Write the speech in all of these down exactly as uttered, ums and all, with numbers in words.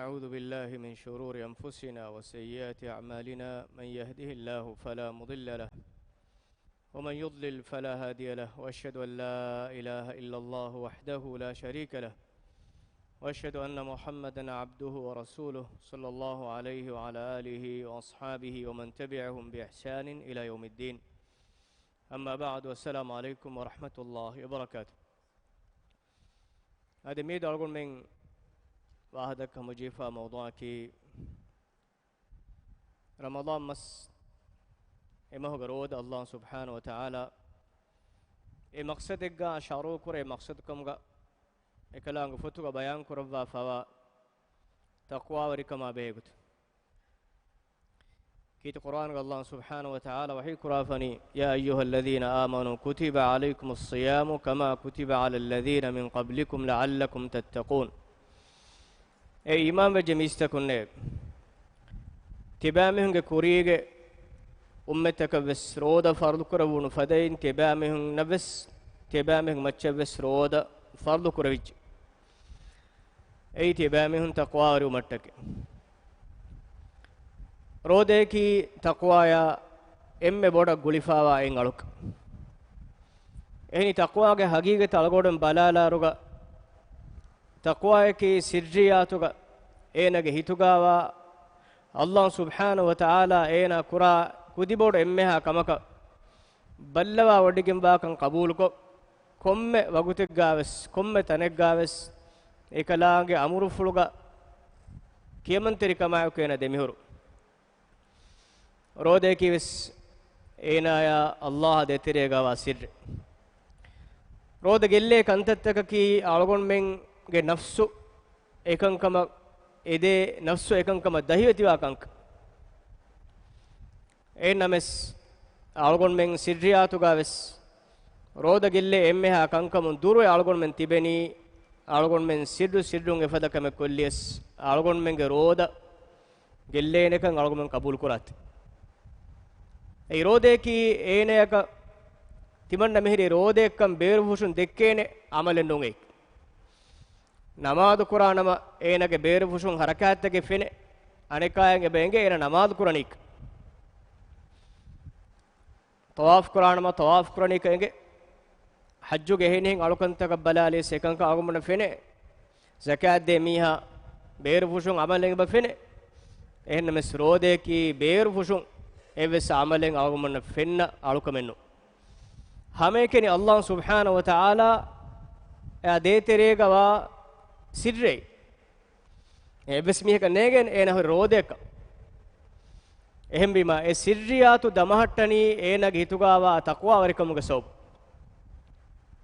ونعوذ بالله من شرور أنفسنا وسيئات أعمالنا، من يهده الله فلا مضل له، ومن يضلل فلا هادي له، وأشهد أن لا إله إلا الله وحده لا شريك له، وأشهد أن محمدا عبده ورسوله، صلى الله عليه وعلى آله وأصحابه ومن تبعهم بإحسان إلى يوم الدين. أما بعد، والسلام عليكم ورحمة الله وبركاته. އަދި މިއަދު އަޅުގަނޑުމެން ވާހަކަ ދައްކަމުން ޖެހިފާ މައުޟޫޢަކީ، ރަމަޟާން މަސް، އެ މަހުގެ ރޯދަ ﷲ ސުބްޙާނަހޫ ވަތަޢާލާ އެ މަޤްޞަދެއްގަ ޝަރުޢުކުރޭ މަޤްޞަދުކަމުގަ އެކަލާނގެ ފޮތުގަ ބަޔާންކުރައްވާފައިވާ ތަޤްވާވެރިކަމާ ބެހޭގޮތުން. ކީރިތި ޤުރްއާނުގަ ﷲ ސުބްޙާނަހޫ ވަތަޢާލާ ވަޙީ ކުރާފަނީ، يا أيها الذين آمنوا كتب عليكم الصيام كما كتب على الذين من قبلكم لعلكم تتقون. އޭ އީމާންވެއްޖެ މީސްތަކުންނޭ! ތިބާމީހުންގެ ކުރީގެ އުއްމަތަކަށްވެސް ރޯދަ ފަރުޟުކުރެވުނު ފަދައިން ތިބާމީހުންނަށްވެސް، ތިބާމީހުން މައްޗަށްވެސް ރޯދަ ފަރުޟުކުރެވިއްޖެ. އެއީ ތިބާމީހުން ތަޤްވާވެރިވުމަށްޓަކައި. ރޯދައަކީ ތަޤްވާޔާ އެންމެ ބޮޑަށް ގުޅިފައިވާ އެއް އަޅުކަން. އެހެނީ ތަޤްވާގެ ހަގީގަތަށް އަޅުގަނޑުމެން ބަލާލާއިރުގަ، ތަޤްވާއަކީ ސިއްރިއްޔާތުގަ އޭނާގެ ހިތުގައިވާ، ﷲ ސުބްޙާނަހޫ ވަތަޢާލާ އޭނާ ކުރާ ކުދިބޮޑު އެންމެހާ ކަމަކަށް ބައްލަވާވޮޑިގެންވާކަން ޤަބޫލުކޮށް، ކޮންމެ ވަގުތެއްގަވެސް، ކޮންމެ ތަނެއްގަވެސް އެކަލާނގެ އަމުރުފުޅުގަ ކިޔަމަންތެރިކަމާއެކު އޭނާ ދެމިހުރު. ރޯދައަކީވެސް އޭނާޔާ ﷲ ދޭތެރޭގަވާ ސިއްރެއް. ރޯދަ ގެއްލޭ ކަންތައްތަކަކީ އަޅުގަނޑުމެންގެ ނަފްސު އެކަންކަމަށް އެދޭ، ނަފްސު އެކަންކަމަށް ދަހިވެތިވާ ކަންކަން. އެހެންނަމަވެސް، އަޅުގަނޑުމެން ސިއްރިއްޔާތުގަވެސް ރޯދަ ގެއްލޭ އެންމެހާ ކަންކަމުން ދުރުވެ އަޅުގަނޑުމެން ތިބެނީ، އަޅުގަނޑުމެން ސިއްރު ސިއްރުން އެފަދަ ކަމެއް ކޮށްލިޔަސް، އަޅުގަނޑުމެންގެ ރޯދަ ގެއްލޭނެކަން އަޅުގަނޑުމެން ޤަބޫލުކުރާތި. އެއީ ރޯދައަކީ އޭނަޔަކަށް ތިމަންނަ މިހިރީ ރޯދައެއްކަން ބޭރުފުށުން ދެއްކޭނެ ޢަމަލެއް ނޫން އެއީ. ނަމާދު ކުރާނަމަ އޭނަގެ ބޭރުފުށުން ޙަރަކާތްތަކެއް ފެނޭ، އަނެއްކާޔަށް އެބަ އެނގޭ އޭނަ ނަމާދު ކުރަނީކަން. ޠަވާފު ކުރާނަމަ ޠަވާފު ކުރަނީކަން އެނގޭ. ޙައްޖުގެ އެހެނިހެން އަޅުކަންތަކަށް ބަލާލިޔަސް އެކަންކަން އަޅުގަނޑުމެންނަށް ފެނޭ. ޒަކާތް ދޭ މީހާ ބޭރުފުށުން ޢަމަލެއް އެބަ ފެނޭ. އެހެންނަމަވެސް ރޯދައަކީ ބޭރުފުށުން އެއްވެސް ޢަމަލެއް އަޅުގަނޑުމެންނަށް ފެންނަ އަޅުކަމެއް ނޫން. ހަމައެކަނި ﷲ ސުބްޙާނަހޫ ވަތަޢާލާ އެއާ ދޭތެރޭގަވާ ސިއްރެއް. އެއްވެސް މީހަކަށް ނޭނގޭނެ އޭނަ ހުރި ރޯދައަކަށް. އެހެންވީމާ، އެ ސިއްރިއްޔާތު ދަމަހައްޓަނީ އޭނާގެ ހިތުގައިވާ ތަޤްވާވެރިކަމުގެ ސަބަބުން.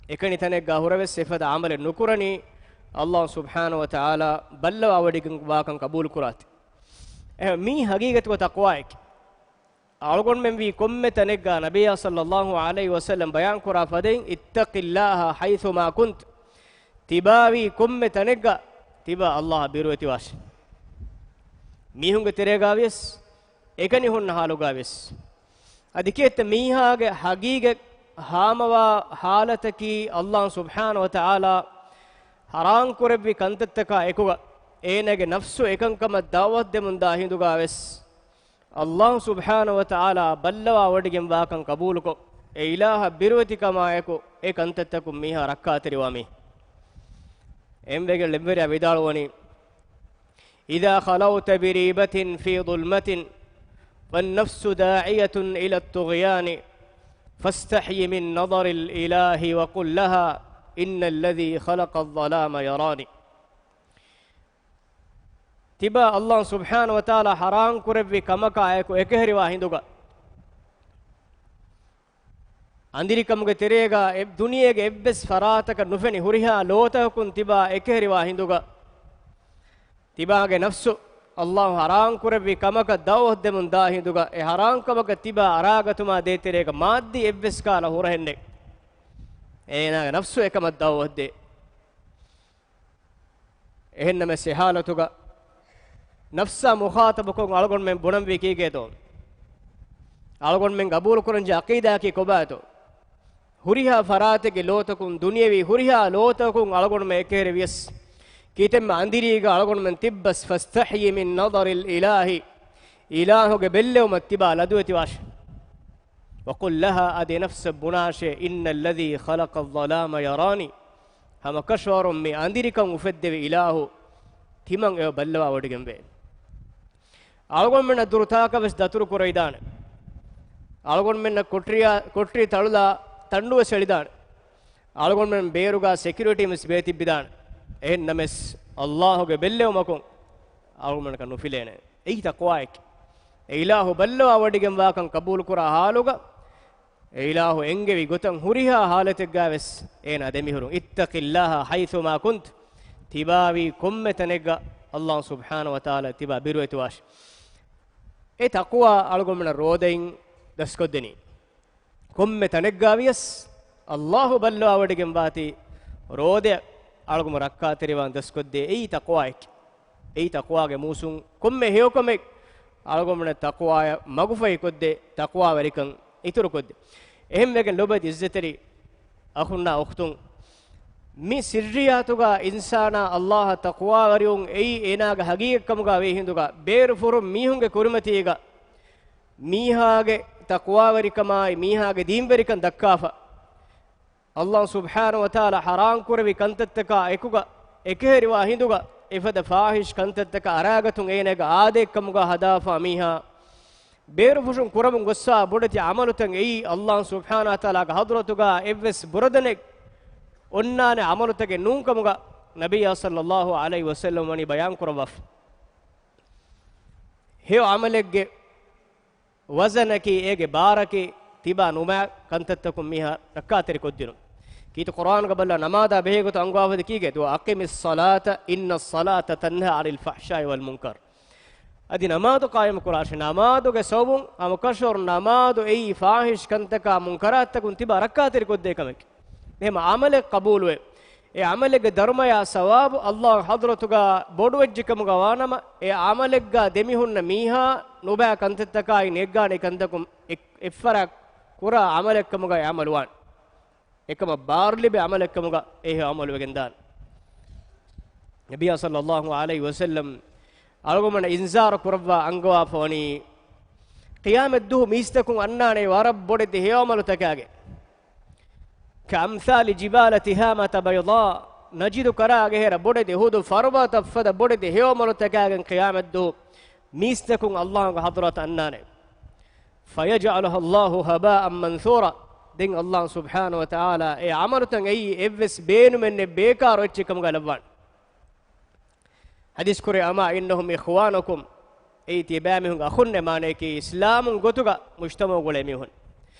އެކަނި ތަނެއްގަ ހުރެވެސް އެފަދަ ޢަމަލެއް ނުކުރަނީ، ﷲ ސުބްޙާނަހޫ ވަތަޢާލާ ބައްލަވާވޮޑިގެންވާކަން ޤަބޫލުކުރާތި. އެހެން މީ ޙަޤީޤަތުގަ ތަޤްވާއަކީ. އަޅުގަނޑުމެން ވީ ކޮންމެ ތަނެއްގަ ނަބިއްޔާ ޞައްލައްލާހު ޢަލައިހި ވަސައްލަމް ބަޔާންކުރާ ފަދައިން، اتق الله حيثما كنت. ތިބާވީ ކޮންމެ ތަނެއްގަ ތިބާ ﷲ އަށް ބިރުވެތިވާށި. މީހުންގެ ތެރޭގަ ވިޔަސް، އެކަނި ހުންނަ ޙާލުގަ ވިޔަސް. އަދި ކިއެއްތަ މީހާގެ ޙަޤީޤަތް ހާމަވާ ޙާލަތަކީ ﷲ ސުބްޙާނަހޫ ވަތަޢާލާ ޙަރާމް ކުރެއްވި ކަންތައްތަކާ އެކުގަ އޭނާގެ ނަފްސު އެކަންކަމަށް ދަޢުވަތު ދެމުން ދާ ހިނދުގަ ވެސް، ﷲ ސުބްޙާނަހޫ ވަތަޢާލާ ބައްލަވާވޮޑިގެންވާކަން ޤަބޫލުކޮށް، އެ އިލާހަށް ބިރުވެތިކަމާއެކު އެ ކަންތައްތަކުން މީހާ ރައްކާތެރިވާ މީ. އެންމެގެ ޅެންވެރިޔާ ވިދާޅުވަނީ، إذا خلوت بريبة في ظلمة فالنفس داعية إلى الطغيان فاستحي من نظر الإله وقل لها إن الذي خلق الظلام يراني. ތިބާ ﷲ ސުބްޙާނަހޫ ވަތަޢާލާ ޙަރާމް ކުރެއްވި ކަމަކާއެކު އެކަހެރިވާ ހިނދުގަ، އަނދިރިކަމުގެ ތެރޭގަ އެ ދުނިޔޭގެ އެއްވެސް ފަރާތަކަށް ނުފެނި ހުރިހާ ލޯތަކަކުން ތިބާ އެކަހެރިވާ ހިނދުގަ، ތިބާގެ ނަފްސު ﷲ ޙަރާމް ކުރެއްވި ކަމަކަށް ދަޢުވަތު ދެމުން ދާ ހިނދުގަ، އެ ޙަރާމް ކަމަކަށް ތިބާ އަރާގަތުމާ ދޭތެރޭގަ މާއްދީ އެއްވެސް ކަހަލަ ހުރަހެއް ނެތް. އޭނާގެ ނަފްސު އެކަމަށް ދަޢުވަތު ދޭ. އެހެންނަމަވެސް އެ ޙާލަތުގަ ނަފްސާ މުޚާޠަބުކޮށް އަޅުގަނޑުމެން ބުނަންވީ ކީކޭތޯ؟ އަޅުގަނޑުމެން ގަބޫލުކުރަންޖެހޭ ޢަޤީދާއަކީ ކޮބާތޯ؟ ހުރިހާ ފަރާތެއްގެ ލޯތަކުން، ދުނިޔެވީ ހުރިހާ ލޯތަކުން އަޅުގަނޑުމެން އެކަހެރި ވިޔަސް، ކީތެއްމެ އަނދިރީގަ އަޅުގަނޑުމެން ތިއްބަސް، فاستحي من نظر الإله، އިލާހުގެ ބެއްލެވުމަށް ތިބާ ލަދުވެތިވާށެ. وقل لها، އަދި ނަފްސަށް ބުނާށޭ، إن الذي خلق الظلام يراني، ހަމަކަށަވަރުން މި އަނދިރިކަން އުފެއްދެވި އިލާހު ތިމަން އެބަ ބައްލަވާވޮޑިގެންވޭ. އަޅުގަނޑުމެންނަށް ދުރުތާކަށް ވެސް ދަތުރު ކުރެވިދާނެ. އަޅުގަނޑުމެންނަށް ކޮޓަރިއާ، ކޮޓަރި ތަޅުލާ ތަނޑު ވެސް އެޅިދާނެ. އަޅުގަނޑުމެން ބޭރުގަ ސެކިއުރިޓީ ވެސް ބޭތިއްބިދާނެ. އެހެންނަމަވެސް، އައްލާހުގެ ބެއްލެވުމަކުން އަޅުގަނޑަކަށް ނުފިލޭނެ. އެއީ ތަޤްވާއެކޭ. އެ އިލާހު ބައްލަވާވޮޑިގެންވާކަން ޤަބޫލުކުރާ ޙާލުގަ، އެ އިލާހު އެންގެވި ގޮތަށް ހުރިހާ ޙާލަތެއްގަ ވެސް އޭނާ ދެމިހުރުން، اتق الله حيثما كنت، ތިބާވީ ކޮންމެ ތަނެއްގަ އައްލާހު ސުބްޙާނަހު ވަތަޢާލާ ތިބާ ބިރުވެތިވާށި. އެ ތަޤްވާ އަޅުގަނޑުމެންނަށް ރޯދައިން ދަސްކޮށްދެނީ. ކޮންމެ ތަނެއްގަ ވިޔަސް އައްލާހު ބައްލަވާވޮޑިގެން ވާތީ ރޯދަ އަޅުގަނޑު ރައްކާތެރިވާން ދަސްކޮށްދޭ. އެއީ ތަޤްވާއެކޭ. އެއީ ތަޤްވާގެ މޫސުން. ކޮންމެ ހެޔޮކަމެއް އަޅުގަނޑުމެން ތަޤްވާއަށް މަގުފަހިކޮށްދޭ، ތަޤްވާވެރިކަން އިތުރުކޮށްދޭ. އެހެންވެގެން ލޮބުވެތި އިއްޒަތްތެރި އަޚުންނާ އުޚްތުން، މި ސިއްރިއްޔާތުގަ އިންސާނާ އައްލާހަށް ތަޤްވާވެރިވުން އެއީ އޭނާގެ ޙަޤީޤަތްކަމުގަ ވީ ހިނދުގަ، ބޭރުފުށުން މީހުންގެ ކުރިމަތީގަ މީހާގެ ތަޤްވާވެރިކަމާއި މީހާގެ ދީންވެރިކަން ދައްކާފަ، އައްލާހު ސުބްޙާނަހު ވަތަޢާލާ ޙަރާން ކުރެއްވި ކަންތައްތަކާ އެކުގަ އެކަހެރިވާ ހިނދުގަ އެފަދަ ފާޙިޝް ކަންތައްތަކަށް އަރާގަތުން އޭނާގެ އާދައެއްކަމުގަ ހަދާފާ މީހާ، ބޭރުފުށުން ކުރަމުން ގޮއްސާ ބޮޑެތި ޢަމަލުތައް އެއީ އައްލާހު ސުބްޙާނަހު ވަތަޢާލާގެ ޙަޟްރަތުގަ އެއްވެސް ބުރަދަނެއް އޮންނާނެ ޢަމަލުތަކެއް ނޫންކަމުގަ ނަބިއްޔާ ޞައްލައްލާހު ޢަލައިހި ވަސައްލަމަ ވަނީ ބަޔާންކުރައްވާފަ. ހެޔޮ ޢަމަލެއްގެ ވަޒަނަކީ، އޭގެ ބާރަކީ، ތިބާ ނުބައި ކަންތައްތަކުން މީހާ ރައްކާތެރިކޮށްދިނުން. ކީރިތި ޤުރްއާނުގަ ބަލާ، ނަމާދާ ބެހޭގޮތަށް އަންގަވާފަދަ ކީގެ؟ وَأَقِمِ الصَّلَاةَ إِنَّ الصَّلَاةَ تَنْهَىٰ عَنِ الْفَحْشَاءِ وَالْمُنكَرِ. އަދި ނަމާދު ޤާއިމުކުރާށޭ. ނަމާދުގެ ސަބަބުން ހަމަކަށަވަރުން ނަމާދު އެއީ ފާޙިޝް ކަންތަކާ މުންކަރާތްތަކުން ތިބާ ރައްކާތެރިކޮށްދޭ ކަމެކޭ. އެހެން ޢަމަލެއް ޤަބޫލުވޭ. އެ ޢަމަލެއްގެ ދަރުމަޔާ ސަވާބު އައްލާހު ޙަޟްރަތުގަ ބޮޑުވެއްޖެކަމުގަ ވާނަމަ، އެ ޢަމަލެއްގަ ދެމިހުންނަ މީހާ ނުބައި ކަންތައްތަކާއި ނޭއްގާނެ ކަންތަކުން އެއް-، އެއްފަރާތް ކުރާ ޢަމަލެއްކަމުގަ އެ ޢަމަލު ވާނެ. އެކަމަށް ބާރުލިބޭ ޢަމަލެއްކަމުގަ އެ ހެޔޮ ޢަމަލު ވެގެންދާނެ. ނަބިއްޔާ ޞައްލައްލާހު ޢަލައިހި ވަސައްލަމް އަޅުގަނޑުމެންނަށް އިންޒާރު ކުރައްވާ އަންގަވާފަ ވަނީ، ޤިޔާމަތްދުވަހު މީސްތަކުން އަންނާނެ ވަރަށް ބޮޑެތި ހެޔޮ ޢަމަލުތަކާގެ. كَأَمْثَالِ جِبَالِ تِهَامَةَ بَيْضَاءَ، ނަޖިދު ކަރާގެ ހެރަ ބޮޑެތި އުޙުދު ފަރުބަތަށްފަދަ ބޮޑެތި ހެޔޮ ޢަމަލުތަކާގެން ޤިޔާމަތްދުވަހު މީސްތަކުން އައްލާހުގެ ޙަޟްރަތަށް އަންނާނެ. فَيَجْعَلُهَا اللَّهُ هَبَاءً مَنْثُورًا. ދެން އައްލާހު ސުބްޙާނަހު ވަތަޢާލާ އެ ޢަމަލުތައް އެއީ އެއްވެސް ބޭނުމެއްނެތް ބޭކާރު އެއްޗެއް ކަމުގަ ލައްވާނެ. ޙަދީޘް ކުރޭ، أَمَا إِنَّهُمْ إِخْوَانُكُمْ، އެއީ ތިޔަބައިމީހުންގެ އަޚުންނޭ، މާނަޔަކީ އިސްލާމުން ގޮތުގަ މުޖްތަމަޢުގަ އުޅޭ މީހުން.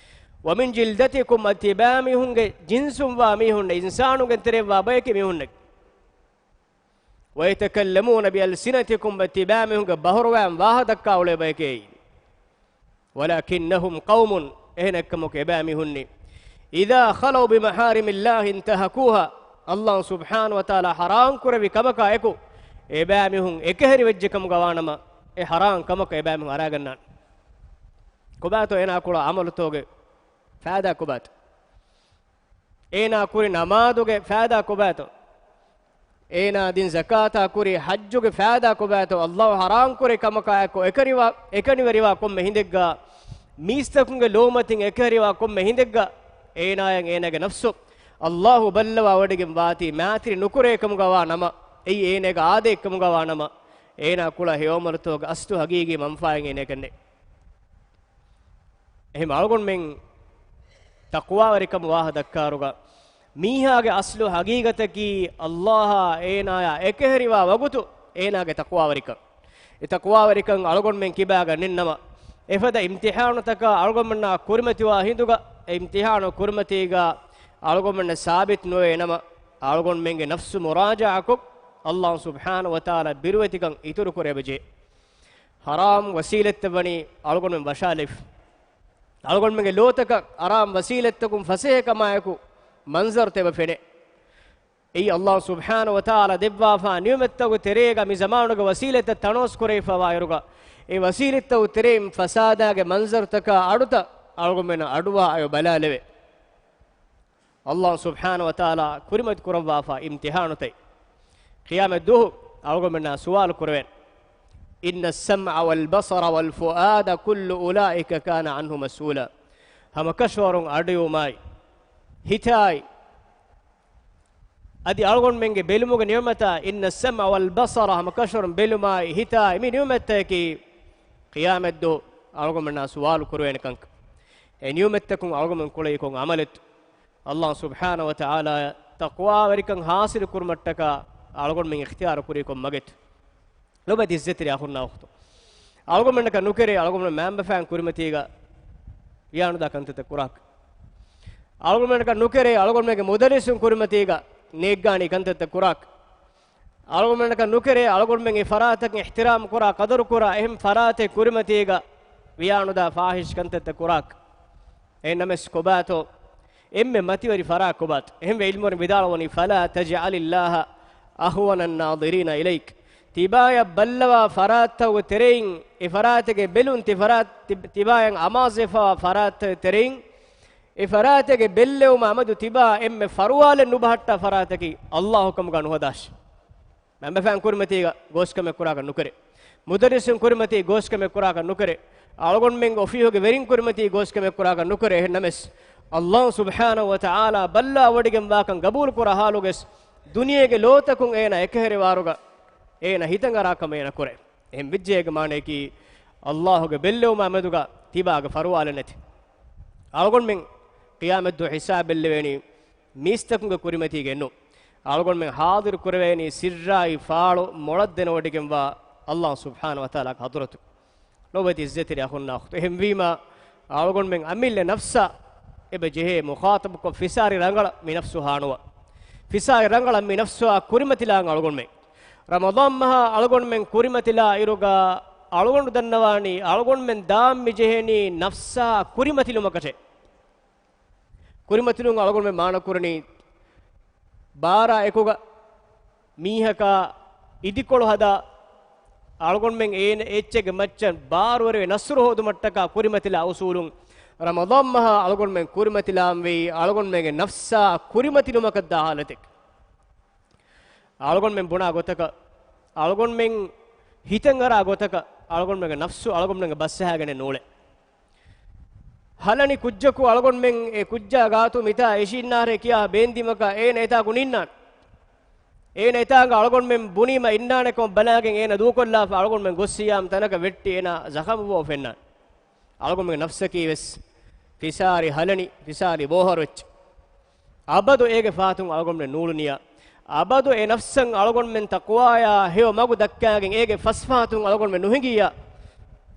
وَمِنْ جِلْدَتِكُمْ، އަދި ތިޔަބައިމީހުންގެ ޖިންސުން ވާ މީހުންނޭ، އިންސާނުންގެ ތެރެއިން ވާ ބަޔެކޭ މީހުންނޭ. وَيَتَكَلَّمُونَ بِأَلْسِنَتِكُمْ، އަދި ތިޔަބައިމީހުންގެ ބަހުރުވައިން ވާހަކަ ދައްކާ އުޅޭ ބަޔެކޭ. وَلَكِنَّهُمْ قَوْمٌ، އެހެނެއްކަމަކު އެބައިމީހުންނީ، إِذَا خَلَوْا بِمَحَارِمِ اللَّهِ انْتَهَكُوهَا، އައްލާހު ސުބްޙާނަހު ވަތަޢާލާ ޙަރާން ކުރެއްވި ކަމަކާ އެކު، އެބައިމީހުން އެކަހެރި ވެއްޖެ ކަމުގަ ވާނަމަ، އެ ޙަރާން ކަމަކަށް އެބައިމީހުން އަރާގަންނާނެ. ކޮބާތޯ އޭނާ ކުޅަ ޢަމަލުތަކުގެ ފައިދާ ކޮބާތޯ؟ އޭނާ ކުރި ނަމާދުގެ ފައިދާ ކޮބާތޯ؟ އޭނާ ދިން ޒަކާތާ ކުރި ޙައްޖުގެ ފައިދާ ކޮބާތޯ؟ އައްލާހު ޙަރާން ކުރި ކަމަކާ އެކު އެކަނިވަ-، އެކަނިވެރިވާ ކޮންމެ ހިނދެއްގަ، މީސްތަކުންގެ ލޯމަތިން އެކަހެރިވާ ކޮންމެ ހިނދެއްގަ، އޭނާޔަށް އޭނާގެ ނަފްސު އައްލާހު ބައްލަވާ ވޮޑިގެން ވާތީ މާތިރި ނުކުރޭ ކަމުގަ ވާ ނަމަ، އެއީ އޭނާގެ އާދައެއް ކަމުގަ ވާ ނަމަ، އޭނާ ކުޅަ ހެޔޮ ޢަމަލުތަކުގެ އަސްލު ހަގީގީ މަންފާއެއް އޭނާއަކަށް ނެތް. އެހެން އަޅުގަނޑުމެން ތަޤްވާވެރިކަމު ވާހަ ދައްކާއިރުގަ، މީހާގެ އަސްލު ހަގީގަތަކީ އައްލާހާ އޭނާޔާ އެކަހެރިވާ ވަގުތު އޭނާގެ ތަޤްވާވެރިކަން. އެ ތަޤްވާވެރިކަން އަޅުގަނޑުމެން ކިބާގަ ނެތްނަމަ، އެފަދަ އިމްތިޙާނުތަކާ އަޅުގަނޑުމެންނާ ކުރިމަތިވާ ހިނދުގަ، އެ އިމްތިޙާނު ކުރިމަތީގަ އަޅުގަނޑުމެންނަށް ސާބިތު ނުވެވޭ ނަމަ، އަޅުގަނޑުމެންގެ ނަފްސު މުރާޖަޢާކޮށް، އައްލާހު ސުބްޙާނަހު ވަތަޢާލާ ބިރުވެތިކަން އިތުރު ކުރެވިޖެ. ޙަރާމް ވަސީލަތްތައް ވަނީ އަޅުގަނޑުމެން ވަށާލިފަ. އަޅުގަނޑުމެންގެ ލޯތަކަށް ޙަރާމް ވަސީލަތްތަކުން ފަސޭހަކަމާއެކު މަންޒަރުތައް އެބަ ފެނޭ. އެއީ އައްލާހު ސުބްޙާނަހު ވަތަޢާލާ ދެއްވާފާ ނިޢުމަތްތަކުގެ ތެރޭގަ މި ޒަމާނުގެ ވަސީލަތްތައް ތަނަވަސްކުރެވިފައިވާއިރުގަ، އެ ވަސީލަތްތަކުގެ ތެރެއިން ފަސާދާގެ މަންޒަރުތަކާ އަޑުތައް އަޅުގަނޑުމެންނަށް އަޑުއަހާ އެބަ ބަލާލެވޭ. އައްލާހު ސުބްޙާނަހު ވަތަޢާލާ ކުރިމަތި ކުރައްވާފާ އިމްތިޙާނުތައް. ޤިޔާމަތް ދުވަހު އަޅުގަނޑުމެންނާ ސުވާލު ކުރެވޭނެ. إن السمع والبصر والفؤاد كل أولئك كان عنه مسؤولا. ހަމަކަށަވަރުން އަޑުއިވުމާއި، ހިތާއި، އަދި އަޅުގަނޑުމެންގެ ބެލުމުގެ ނިޢުމަތާ، إن السمع والبصر، ހަމަކަށަވަރުން ބެލުމާއި، ހިތާއި، މި ނިޢުމަތްތަކަކީ ޤިޔާމަތް ދުވަހު އަޅުގަނޑުމެންނާ ސުވާލު ކުރެވޭނެ ކަންކަން. އެ ނިޢުމަތްތަކުން އަޅުގަނޑުމެން ކުޅައީ ކޮން ޢަމަލެއްތޯ؟ ﷲ ސުބްޙާނަހޫ ވަތަޢާލާ ތަޤްވާވެރިކަން ޙާޞިލު ކުރުމަށްޓަކާ އަޅުގަނޑުމެން އިޚްތިޔާރު ކުރީ ކޮން މަގެއްތޯ؟ ލޮބުވެތި އިއްޒަތްތެރި އަޚުންނާ އުޚްތުން، އަޅުގަނޑުމެންނަކަށް ނުކެރޭ އަޅުގަނޑުމެން މައިންބަފައިން ކުރިމަތީގަ ވިޔާނުދާ ކަންތައްތައް ކުރާކަށް. އަޅުގަނޑުމެންނަކަށް ނުކެރޭ އަޅުގަނޑުމެންގެ މުދައްރިސުން ކުރިމަތީގަ ނޭއްގާނީ ކަންތައްތައް ކުރާކަށް. އަޅުގަނޑުމެންނަކަށް ނުކެރޭ އަޅުގަނޑުމެން އެ ފަރާތަކަށް އިޙްތިރާމް ކުރާ، ޤަދަރު ކުރާ އެހެން ފަރާތެއް ކުރިމަތީގަ ވިޔާނުދާ ފާޙިޝް ކަންތައްތައް ކުރާކަށް. އެހެންނަމަވެސް ކޮބާތޯ؟ އެންމެ މަތިވެރި ފަރާތް ކޮބާތޯ؟ އެހެންވެ ޢިލްމުވެރިން ވިދާޅުވަނީ، فلا تجعل الله أهون الناظرين إليك. ތިބާޔަށް ބައްލަވާ ފަރާތްތަކުގެ ތެރެއިން، އެ ފަރާތެއްގެ ބެލުން ތި ފަރާތް، ތި، ތިބާޔަށް އަމާޒުވެފަވާ ފަރާތްތަކުގެ ތެރެއިން، އެ ފަރާތެއްގެ ބެއްލެވުމާ މެދު ތިބާ އެންމެ ފަރުވާލެއް ނުބަހައްޓާ ފަރާތަކީ ﷲ ކަމުގަ ނުހަދާށި. މައިންބަފައިން ކުރިމަތީގަ ގޯސްކަމެއް ކުރާކަށް ނުކެރޭ. މުދައްރިސުން ކުރިމަތީ ގޯސްކަމެއް ކުރާކަށް ނުކެރޭ. އަޅުގަނޑުމެންގެ އޮފީހުގެ ވެރިން ކުރިމަތީ ގޯސްކަމެއް ކުރާކަށް ނުކެރޭ. އެހެންނަމަވެސް، ﷲ ސުބްޙާނަހޫ ވަތަޢާލާ ބައްލަވަޑިގެންވާކަން ގަބޫލުކުރާ ޙާލުގަވެސް، ދުނިޔޭގެ ލޯތަކުން އޭނާ އެކަހެރިވާރުގަ އޭނާ ހިތަށް އަރާކަމަށް އޭނާ ކުރޭ. އެހެން ވެއްޖެ އޭގެ މާނަޔަކީ، ﷲ ގެ ބެއްލެވުމާ މެދުގަ ތިބާގެ ފަރުވާލެއް ނެތި. އަޅުގަނޑުމެން ޤިޔާމަތްދުވަހު ޙިސާބެއް ލެވޭނީ މީސްތަކުންގެ ކުރިމަތީގައެއް ނޫން. އަޅުގަނޑުމެން ޙާޟިރު ކުރެވޭނީ ސިއްރާއި ފާޅު މޮޅަށް ދެނެވޮޑިގެންވާ ﷲ ސުބްޙާނަހޫ ވަތަޢާލާގެ ޙަޟްރަތު. ލޮބުވެތި އިއްޒަތްތެރި އަޚުންނާ އުޚްތުން، އެހެންވީމާ، އަޅުގަނޑުމެން އަމިއްލަ ނަފްސާ އެބަ ޖެހޭ މުޚާޠަބުކޮށް، ފިސާރި ރަނގަޅަށް މި ނަފްސު ހާނުވާ. ފިސާރި ރަނގަޅަށް މި ނަފްސާ ކުރިމަތިލާން އަޅުގަނޑުމެން. ރަމަޟާން މަހާ އަޅުގަނޑުމެން ކުރިމަތިލާ އިރުގަ އަޅުގަނޑު ދަންނަވާނީ، އަޅުގަނޑުމެން ދާން މި ޖެހެނީ ނަފްސާ ކުރިމަތިލުމަކަށޭ. ކުރިމަތިލުން އަޅުގަނޑުމެން މާނަ ކުރަނީ، ބާރާ އެކުގަ މީހަކާ އިދިކޮޅު ހަދާ، އަޅުގަނޑުމެން އޭނަ އެއްޗެއްގެ މައްޗަށް ބާރުވެރިވެ ނަޞްރު ހޯދުމަށްޓަކާ ކުރިމަތިލާ އުޞޫލުން، ރަމަޟާން މަހާ އަޅުގަނޑުމެން ކުރިމަތިލާންވީ އަޅުގަނޑުމެންގެ ނަފްސާ ކުރިމަތިލުމަކަށްދާ ޙާލަތެއް. އަޅުގަނޑުމެން ބުނާ ގޮތަކަށް، އަޅުގަނޑުމެން ހިތަށް އަރާ ގޮތަކަށް، އަޅުގަނޑުމެންގެ ނަފްސު އަޅުގަނޑުމެންގެ ބަސްއަހާގެނެއް ނޫޅޭ. ހަލަނި ކުއްޖަކު އަޅުގަނޑުމެން އެ ކުއްޖާ ގާތު މިތާ އިށީންނާރޭ ކިޔާ ބޭންދީމަކަށް އޭނަ އެތާކު ނިންނާނެ. އޭނަ އެތާނގަ އަޅުގަނޑުމެން ބުނީމަ އިންނާނެ ކަމަށް ބަލާގެން އޭނަ ދޫކޮށްލާފަ އަޅުގަނޑުމެން ގޮއްސިޔާމަ ތަނަކަށް ވެއްޓި އޭނަ ޒަޚަމުވެފަ އިންނާނެ. އަޅުގަނޑުމެންގެ ނަފްސަކީ ވެސް ފިސާރި ހަލަނި، ފިސާރި ބޯހަރު އެއްޗެއް. އަބަދު އޭގެ ފަހަތުން އަޅުގަނޑުމެން ނޫޅުނިޔާ، އަބަދު އެ ނަފްސަށް އަޅުގަނޑުމެން ތަޤްވާޔާ ހެޔޮ މަގު ދައްކާގެން އޭގެ ފަސްފަހަތުން އަޅުގަނޑުމެން ނުހިނގިއްޔާ،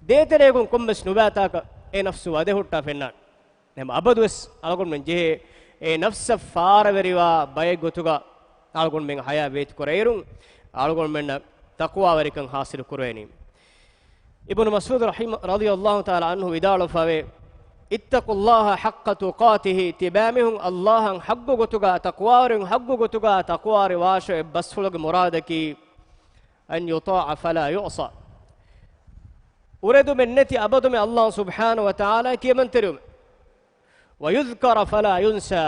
ދޭތެރެއަކުން ކޮންމެސް ނުބައިތާކަށް އެ ނަފްސު ވަދެ ހުއްޓާ ފެންނާނެ. ނަމަ އަބަދުވެސް އަޅުގަނޑުމެން ޖެހޭ އެ ނަފްސަށް ފާރަވެރިވާ ބައެއް ގޮތުގަ އަޅުގަނޑުމެން ޙަޔާތް ވޭތުކުރޭއިރުން އަޅުގަނޑުމެންނަށް ތަޤްވާވެރިކަން ޙާޞިލު ކުރެވޭނީ. އިބްނު މަސްޢޫދު ރަޙިމަ، ރަޟިޔަﷲ ތަޢާލާ ޢަންހު ވިދާޅުވެފަވޭ، اتقوا الله حق تقاته، ތިބާމީހުން ﷲ އަށް ޙައްޤު ގޮތުގަ، ތަޤްވާވެރިން ޙައްޤު ގޮތުގަ ތަޤްވާވެރިވާށޭ. އެ ބަސްފުޅުގެ މުރާދަކީ، أن يطاع فلا يعصى، އުރެދުމެއް ނެތި އަބަދުމެ ﷲ ސުބްޙާނަހޫ ވަތަޢާލާ ކިޔަމަންތެރިވުމެއް. ويذكر فلا ينسى،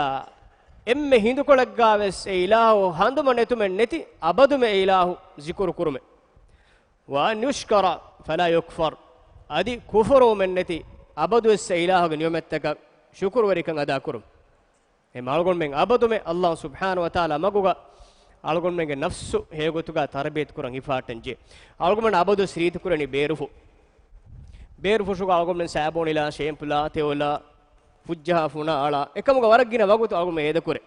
އެންމެ ހިނދުކޮޅެއްގަވެސް އެ އިލާހު ހަނދުމަ ނެތުމެއް ނެތި އަބަދުމެ އެ އިލާހު ޒިކުރު ކުރުމެއް. وأن يشكر فلا يكفر، އަދި ކުފުރުވުމެއް ނެތި އަބަދުވެސް އެ އިލާހުގެ ނިޢުމަތްތަކަށް ޝުކުރުވެރިކަން އަދާކުރުން. އެހެން އަޅުގަނޑުމެން އަބަދުމެ ﷲ ސުބްޙާނަހޫ ވަތަޢާލާ މަގުގަ އަޅުގަނޑުމެންގެ ނަފްސު ހެޔޮގޮތުގަ ތަރުބިޔަތު ކުރަން ހިފަހައްޓަން ޖެހޭ. އަޅުގަނޑުމެން އަބަދުވެސް ރީތި ކުރަނީ ބޭރުފުށު. ބޭރުފުށުގަ އަޅުގަނޑުމެން ސާބޫނިލާ، ޝޭމްޕުލާ، ތެޔޮލާ، ފުއްޖަހާ ފުނާ އަޅާ، އެކަމުގަ ވަރަށް ގިނަ ވަގުތު އަޅުގަނޑު އޭދަކުރޭ.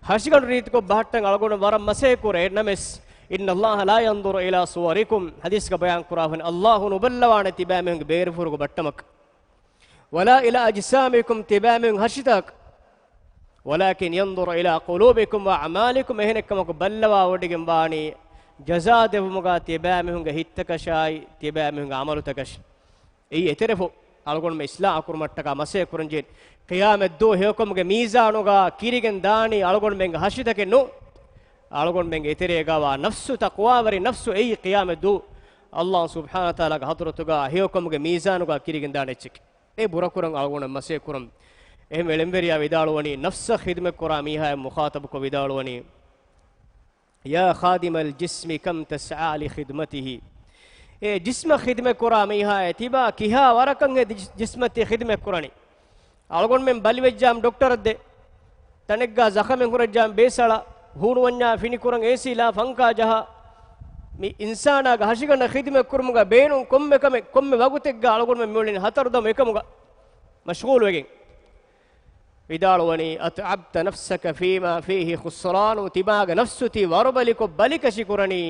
ހަށިގަނޑު ރީތިކޮށް ބަހައްޓަން އަޅުގަނޑު ވަރަށް މަސައްކަތް ކުރޭ. ނަމަވެސް، إن الله لا ينظر إلى صوركم، ޙަދީޘްގަ ބަޔާން ކުރާފަ، ﷲ ނުބައްލަވާނެ ތިބާމީހުންގެ ބޭރުފުށުގެ ބައްޓަމަކަށް. ولا إلى أجسامكم، ތިބާމީހުންގެ ހަށިތަކަށް. ولكن ينظر إلى قلوبكم وأعمالكم، އެހެނެއްކަމަކު ބައްލަވާ ވޮޑިގެން ވާނީ ޖަޒާ ދެއްވުމުގަ ތިބާމީހުންގެ ހިތްތަކަށާއި، ތިބާމީހުންގެ ޢަމަލުތަކަށް. އެއީ އެތެރެފުށް އަޅުގަނޑުމެން އިޞްލާޙު ކުރުމަށްޓަކާ މަސައްކަތް ކުރަންޖެހޭ. ޤިޔާމަތްދުވަހު ހެޔޮކަމުގެ މީޒާނުގަ ކިރިގެން ދާނީ އަޅުގަނޑުމެންގެ ހަށިތަކެއް ނޫން. އަޅުގަނޑުމެންގެ އެތެރޭގަވާ ނަފްސު، ތަޤްވާވެރި ނަފްސު އެއީ ޤިޔާމަތްދުވަހު ﷲ ސުބްޙާނަހޫ ވަތަޢާލާގެ ޙަޟްރަތުގަ ހެޔޮކަމުގެ މީޒާނުގަ ކިރިގެން ދާނެ އެއްޗެކޭ. އެ ބުރަކުރަން އަޅުގަނޑު މަސައްކަތް ކުރަން. އެހެން އެޅެންވެރިޔާ ވިދާޅުވަނީ، ނަފްސަށް ޚިދުމަތް ކުރާ މީހާއަށް މުޚާޠަބުކޮށް ވިދާޅުވަނީ، يا خادم الجسم كم تسعى لخدمته. އޭ ޖިސްމަށް ޚިދުމަތް ކުރާ މީހާއޭ، ތިބާ ކިހާ ވަރަކަށް ހެދި ޖިސްމަށް ތި ޚިދުމަތް ކުރަނީ؟ އަޅުގަނޑުމެން ބަލިވެއްޖާމް ޑޮކްޓަރަށް ދޭ. ތަނެއްގާ ޒަޚަމެއް ހުރެއްޖާމް ބޭސް އަޅާ، ހޫނުވަންޏާ ފިނިކުރަން އޭސީ ލާ ފަންކާ ޖަހާ. މި އިންސާނާގެ ހަށިގަނޑަށް ޚިދުމަތް ކުރުމުގަ ބޭނުން ކޮންމެ ކަމެއް، ކޮންމެ ވަގުތެއްގަ އަޅުގަނޑުމެން މިއުޅެނީ ހަތަރު ދަމު އެކަމުގަ މަޝްޣޫލުވެގެން. ވިދާޅުވަނީ، أتعبت نفسك فيما فيه خسران، ތިބާގެ ނަފްސު ތި ވަރުބަލިކޮށް ބަލިކަށި ކުރަނީ،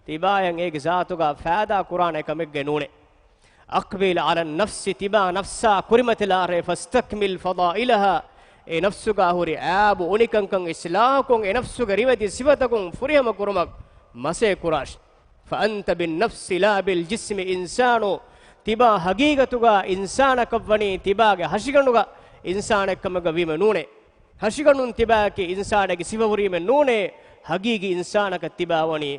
ތިބާޔަށް އޭގެ ޒާތުގަ ފައިދާ ކުރާނެ ކަމެއްގެ ނޫނޭ. أقبل على النفس، ތިބާ ނަފްސާ ކުރިމަތިލާށޭ، فاستكمل فضائلها، އެ ނަފްސުގަ ހުރި އައިބު އުނިކަންކަން އިސްލާހުކޮށް، އެ ނަފްސުގެ ރިވެތި ސިފަތަކުން ފުރިހަމަ ކުރުމަށް މަސައްކަތް ކުރާށޭ. فأنت بالنفس لا بالجسم، އިންސާނު ތިބާ ހަގީގަތުގަ އިންސާނަކަށްވަނީ ތިބާގެ ހަށިގަނޑުގަ އިންސާނެއްކަމުގަ ވީމަ ނޫނޭ. ހަށިގަނޑުން ތިބާއަކީ އިންސާނެއްގެ ސިފަ ހުރީމެއް ނޫނޭ. ހަގީގީ އިންސާނަކަށް ތިބާ ވަނީ.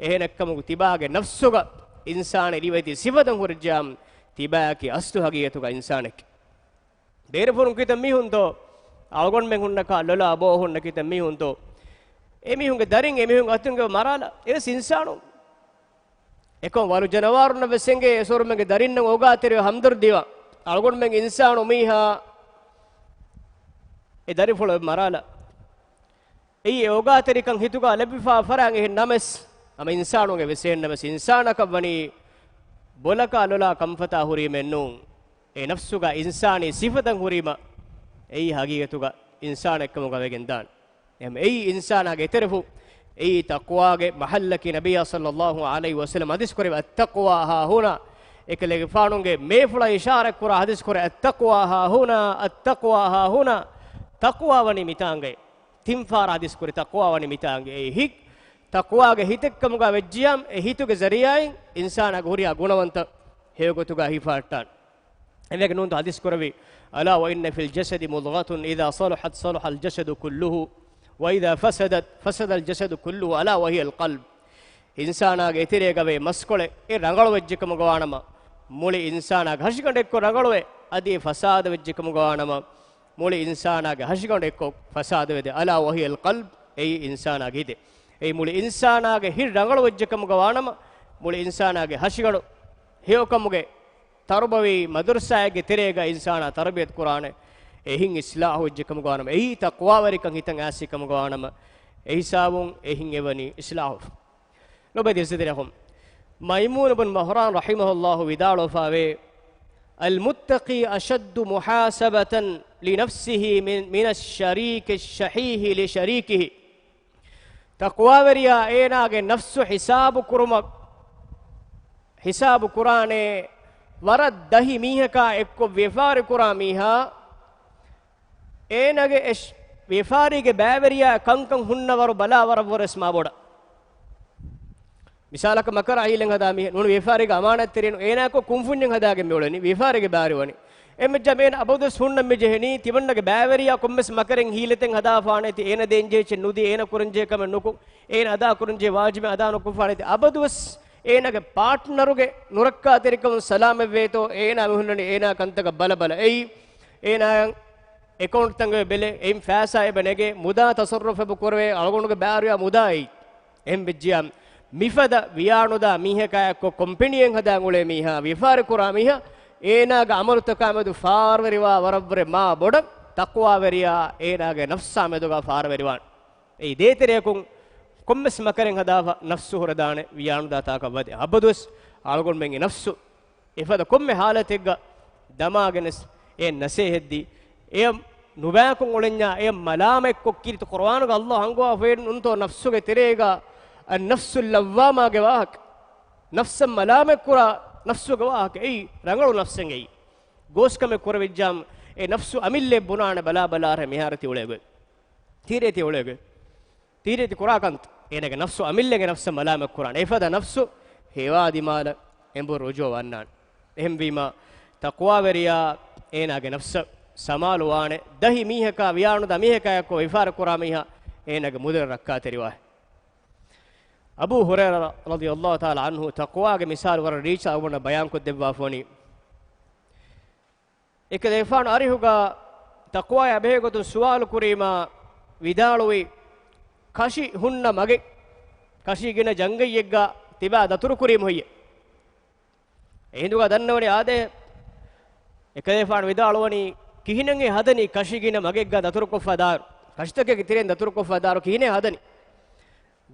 އެހެނެއްކަމުގަ ތިބާގެ ނަފްސުގަ އިންސާނެއް ރިވެތި ސިފަތައް ހުރެއްޖާމް، ތިބާއަކީ އަސްލު ހަގީގަތުގަ އިންސާނެއް. ބޭރުފުރުން ކިތައް މީހުންތޯ؟ އަޅުގަނޑުމެން ހުންނަކާ ލޮލާ ބޯ ހުންނަ ކިތައް މީހުންތޯ؟ އެ މީހުންގެ ދަރިން އެ މީހުންގެ އަތުން ގެ މަރާލާ. އެވެސް އިންސާނު. އެކަމް ވަރު ޖަނަވާރުންނަށް ވެސް އެނގޭ އެސޮރުމެންގެ ދަރިންނަށް އޯގާތެރިވެ ހަމްދަރްދީވާ. އަޅުގަނޑުމެން އިންސާނު މީހާ އެ ދަރިފުޅަށް މަރާލާ. އެއީ އެ އޯގާތެރިކަން ހިތުގަ ލެއްވިފާ ފަރާން އެހެން ނަމަސް، ހަމަ އިންސާނުގެ ވެސް އެހެން ނަމަސް އިންސާނަކަށް ވަނީ ބޮލަކާ ލޮލާ ކަންފަތާ ހުރީމެއް ނޫން. އެ ނަފްސުގަ އިންސާނީ ސިފަތައް ހުރީމަ، އެއީ ހަގީގަތުގަ އިންސާނެއްކަމުގަ ވެގެން ދާން. އެހެން އެއީ އިންސާނާގެ އެތެރެފު، އެއީ ތަޤްވާގެ މަޙައްލަކީ. ނަބިއްޔާ ޞައްލައްލާހު ޢަލައިހި ވަސައްލަމް ޙަދީޘް ކުރެއްވި، التقوى هاهنا، އެކަލޭގެފާނުގެ މޭފުޅަށް އިޝާރަތް ކުރާ ޙަދީޘް ކުރެއްވި، التقوى هاهنا، التقوى هاهنا، ތަޤްވާ ވަނީ މިތާނގައޭ. ތިން ފަހަރަށް ޙަދީޘް ކުރި، ތަޤްވާ ވަނީ މިތާނގައޭ. އެ ހިތް ތަޤްވާގެ ހިތެއްކަމުގަ ވެއްޖިޔާމް، އެ ހިތުގެ ޒަރީޢާއިން އިންސާނާގެ ހުރިހާ ގުނަވަންތައް ހެޔޮގޮތުގަ ހިފަހައްޓާނެ. އެނގޭ ނޫންތޯ ޙަދީޘް ކުރެއްވި، ألا وإن في الجسد مضغة إذا صلحت صلح الجسد كله وإذا فسدت فسد الجسد كله ألا وهي القلب. އިންސާނާގެ އެތެރޭގަ ވޭ މަސްކޮޅެއް، އެ ރަނގަޅު ވެއްޖެކަމުގަ ވާނަމަ، މުޅި އިންސާނާގެ ހަށިގަނޑެއްކޮށް ރަނގަޅުވޭ. އަދި އެ ފަސާދަ ވެއްޖެކަމުގަ ވާނަމަ، މުޅި އިންސާނާގެ ހަށިގަނޑެއްކޮށް ފަސާދަވެދޭ. ألا وهي القلب، އެއީ އިންސާނާގެ ހިތޭ. އެއީ މުޅި އިންސާނާގެ ހިތް ރަނގަޅު ވެއްޖެކަމުގަ ވާނަމަ، މުޅި އިންސާނާގެ ހަށިގަނޑު ހެޔޮކަމުގެ ތަރުބަވީ މަދުރުސާއެއްގެ ތެރޭގަ އިންސާނާ ތަރުބިޔަތު ކުރާނެ. އެހިން އިޞްލާޙު ވެއްޖެކަމުގަ ވާނަމަ، އެއީ ތަޤްވާވެރިކަން ހިތަށް އައިސްކަމުގަ ވާނަމަ، އެހިސާބުން އެހިން އެވަނީ އިޞްލާޙު. ލޮބުވެތި އިސްތިރިޔާ، މައިމޫނު ބުން މަހްރާން ރަޙިމަހުﷲ ވިދާޅުވެފަވޭ، المتقي أشد محاسبة لنفسه من، من الشريك الشحيح لشريكه. ތަޤްވާވެރިޔާ އޭނާގެ ނަފްސު ހިސާބު ކުރުމަށް، ހިސާބު ކުރާނެ ވަރަށް ދަހި މީހަކާ އެއްކޮށް ވިޔަފާރި ކުރާ މީހާ، އޭނާގެ އެ ވިޔަފާރީގެ ބައިވެރިޔާ ކަންކަން ހުންނަވަރު ބަލާ ވަރަށްވުރެސް މާބޮޑަށް. މިސާލަކަށް މަކަރަށް އައިލެން ހަދާ މީހެއް ނޫން ވިޔަފާރީގެ އަމާނަތްތެރިން އޭނާއަކު ކުންފުންޏެއް ހަދާގެން މިއުޅެނީ، ވިޔަފާރީގެ ބާރުވަނީ. އެމެއްޖަ އޭނަ އަބަދުވެސް ހުންނަން މިޖެހެނީ، ތިމަންނަގެ ބައިވެރިޔާ ކޮންމެސް މަކަރެއް ހީލަތެއް ހަދާފާނެތި، އޭނަ ދޭންޖެހިއްޗެއް ނުދީ، އޭނަ ކުރަންޖެހޭ ކަމެއް ނުކޮށް، އޭނަ އަދާ ކުރަންޖެހޭ ވާޖިބެއް އަދާ ނުކޮށްފާނެތި، އަބަދުވެސް އޭނާގެ ޕާޓްނަރުގެ ނުރައްކާތެރިކަމުން ސަލާމަތްވޭތޯ، އޭނާ މިހުންނަނީ އޭނާ ކަންތަކަށް ބަލަބަލަ. އެއީ، އޭނާ އެކައުންޓްތައް ބެލެ، އެއިން ފައިސާ އެބަ ނެގޭ، މުދާ ތަސައްރުފެއް ކުރެވޭ، އަޅުގަނޑުގެ ބާރުވިޔާ މުދާ އެއީ. އެހެން ވެއްޖިޔާ، މިފަދަ ވިޔާނުދާ މީހަކާ އެއްކޮށް ކޮމްޕެނީއެއް ހަދާ އުޅޭ މީހާ، ވިޔަފާރި ކުރާ މީހާ، އޭނާގެ އަމަލުތަކާ މެދު ފާރުވެރިވާ ވަރަށްވުރެ މާ ބޮޑަށް ތަޤްވާވެރިޔާ އޭނާގެ ނަފްސާ މެދުގަ ފާރުވެރިވާނެ. އެއީ ދޭތެރެއަކުން ކޮންމެސް މަކަރެއް ހަދާފަ ނަފްސު ހުރެދާނެ ވިޔާނުދާތާކަށް ވަދެ. އަބަދުވެސް އަޅުގަނޑުމެންގެ ނަފްސު އެފަދަ ކޮންމެ ހާލަތެއްގަ ދަމާގެނެސް އެ ނަސޭހަތްދީ، އެ ނުބައިކޮށް އުޅެންޏާ އެ މަލާމަތްކޮށް ކީރިތި ޤުރުއާނުގަ ﷲ އަންގަވާފައި ނޫންތޯ ނަފްސުގެ ތެރޭގަ އައްނަފްސުއް ލައްވާމާގެ ވާހަކަ. ނަފްސަށް މަލާމަތްކުރާ ނަފްސުގެ ވާހަކަ އެއީ ރަނގަޅު ނަފްސެއް އެއީ. ގޯސްކަމެއް ކުރެވިއްޖާމް އެ ނަފްސު އަމިއްލައަށް ބުނާނެ ބަލާ ބަލާރެ މިހާރު ތި އުޅޭގޮތް. ތީރޭ ތި އުޅޭގޮތް. ތީރޭ ތި ކުރާ ކަންތައް. އޭނާގެ ނަފްސު އަމިއްލަގެ ނަފްސަށް މަލާމަތް ކުރާނެ. އެފަދަ ނަފްސު ހެޔޮ ދިމާލަށް އެނބުރި ރުޖޫޢަ ވަންނާނެ. އެހެންވީމަ، ތަޤްވާވެރިޔާ އޭނާގެ ނަފްސަށް ސަމާލުވާނެ. ދަހި މީހަކާ ވިޔާނުދާ މީހަކާ އެއްކޮށް ވިޔަފާރި ކުރާ މީހާ އޭނާގެ މުދަލަށް ރައްކާތެރިވާ. އަބޫ ހުރައިރާ ރަޟިޔަﷲ ތަޢާލާ ޢަންހު ތަޤްވާގެ މިސާލު ވަރަށް ރީއްޗަށް އަޅުގަނޑަށް ބަޔާންކޮށްދެއްވާފަ ވަނީ. އެކަލޭގެފާނު އަރިހުގަ ތަޤްވާއާ ބެހޭގޮތުން ސުވާލު ކުރީމާ ވިދާޅުވި، ކަށި ހުންނަ މަގެއް، ކަށި ގިނަ ޖަނގައްޔެއްގަ ތިބާ ދަތުރުކުރީމު ހެއްޔެވެ؟ އެހިނދުގަ ދަންނަވަނީ އާދޭ، އެކަލޭފާނު ވިދާޅުވަނީ، ކިހިނެއްހޭ ހަދަނީ ކަށި ގިނަ މަގެއްގަ ދަތުރުކޮށްފަ ދާއިރު؟ ކަށިތަކެއްގެ ތެރެއިން ދަތުރުކޮށްފަ ދާއިރު ކިހިނެއް ހަދަނީ؟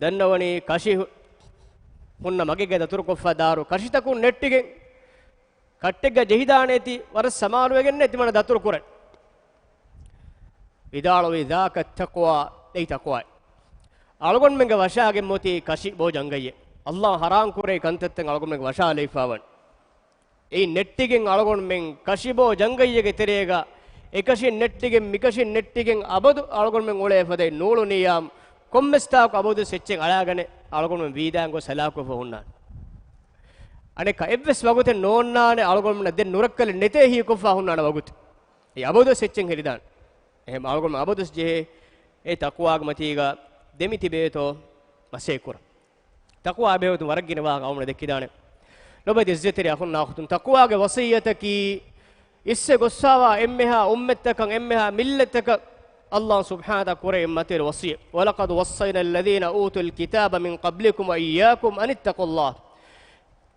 ދަންނަވަނީ ކަށި ހު-، ހުންނަ މަގެއްގަ ދަތުރުކޮށްފަ ދާއިރު ކަށިތަކުން ނެއްޓިގެން، ކައްޓެއްގަ ޖެހިދާނޭތީ، ވަރަށް ސަމާލުވެގެންނޭ ތިމަންނަ ދަތުރު ކުރަން. ވިދާޅުވީ، ذاك التقوى، އެއީ ތަޤްވާ. އަޅުގަނޑުމެންގެ ވަށާގެން އޮތީ ކަށި ބޯ ޖަނގައްޔެއް. އައްލާހް ޙަރާމް ކުރޭ ކަންތައްތައް އަޅުގަނޑުމެންގެ ވަށާލައިފަވަން. އެއީ ނެއްޓިގެން އަޅުގަނޑުމެން ކަށި ބޯ ޖަނގައްޔެއްގެ ތެރޭގަ އެކަށިން ނެއްޓިގެން މިކަށިން ނެއްޓިގެން އަބަދު އަޅުގަނޑުމެން އުޅޭ ފަދައިން ނޫޅުނިއްޔާމު، ކޮންމެސް ތާކު އަބަދުވެސް އެއްޗެއް އަޅާގަނެ އަޅުގަނޑުމެން ވީދާން ގޮސް ހަލާކުވެފަ ހުންނާނެ. އަނެއްކާ އެއްވެސް ވަގުތެއް ނޯންނާނެ އަޅުގަނޑުމެންނަށް ދެން ނުރައްކަލެއް ނެތޭ ހީކޮށްފަ ހުންނާނެ ވަގުތެއް. އެ އަބަދުވެސް އެއްޗެއް ހެދިދާނެ. އެހެން އަޅުގަނޑު އަބަދުވެސް ޖެހޭ އެ ތަޤްވާގެ މަތީގަ ދެމިތިބޭތޯ މަސޭ ކުރަން. ތަޤްވާ ބެހޭގޮތުން ވަރަށް ގިނަ ވާހަކަ އަޅުގަނޑުމެންނަށް ދެއްކިދާނެ. ލޮބުވެތި އިއްޒަތްތެރި އަޚުންނާ އުޚްތުން، ތަޤްވާގެ ވަޞިއްޔަތަކީ އިސްވެ ގޮއްސާވާ އެންމެހާ އުއްމަތްތަކަށް، އެންމެހާ މިއްލަތަކަށް އައްލާހު ސުބްޙާނަހު ވަތަޢާލާ ކުރެއްވި މަތިވެރި ވަޞިއްޔަތް. وَلَقَدْ وَصَّيْنَا الَّذِينَ أُوتُوا الْكِتَابَ مِنْ قَبْلِكُمْ وَإِيَّاكُمْ أَنِ اتَّقُوا اللَّهَ.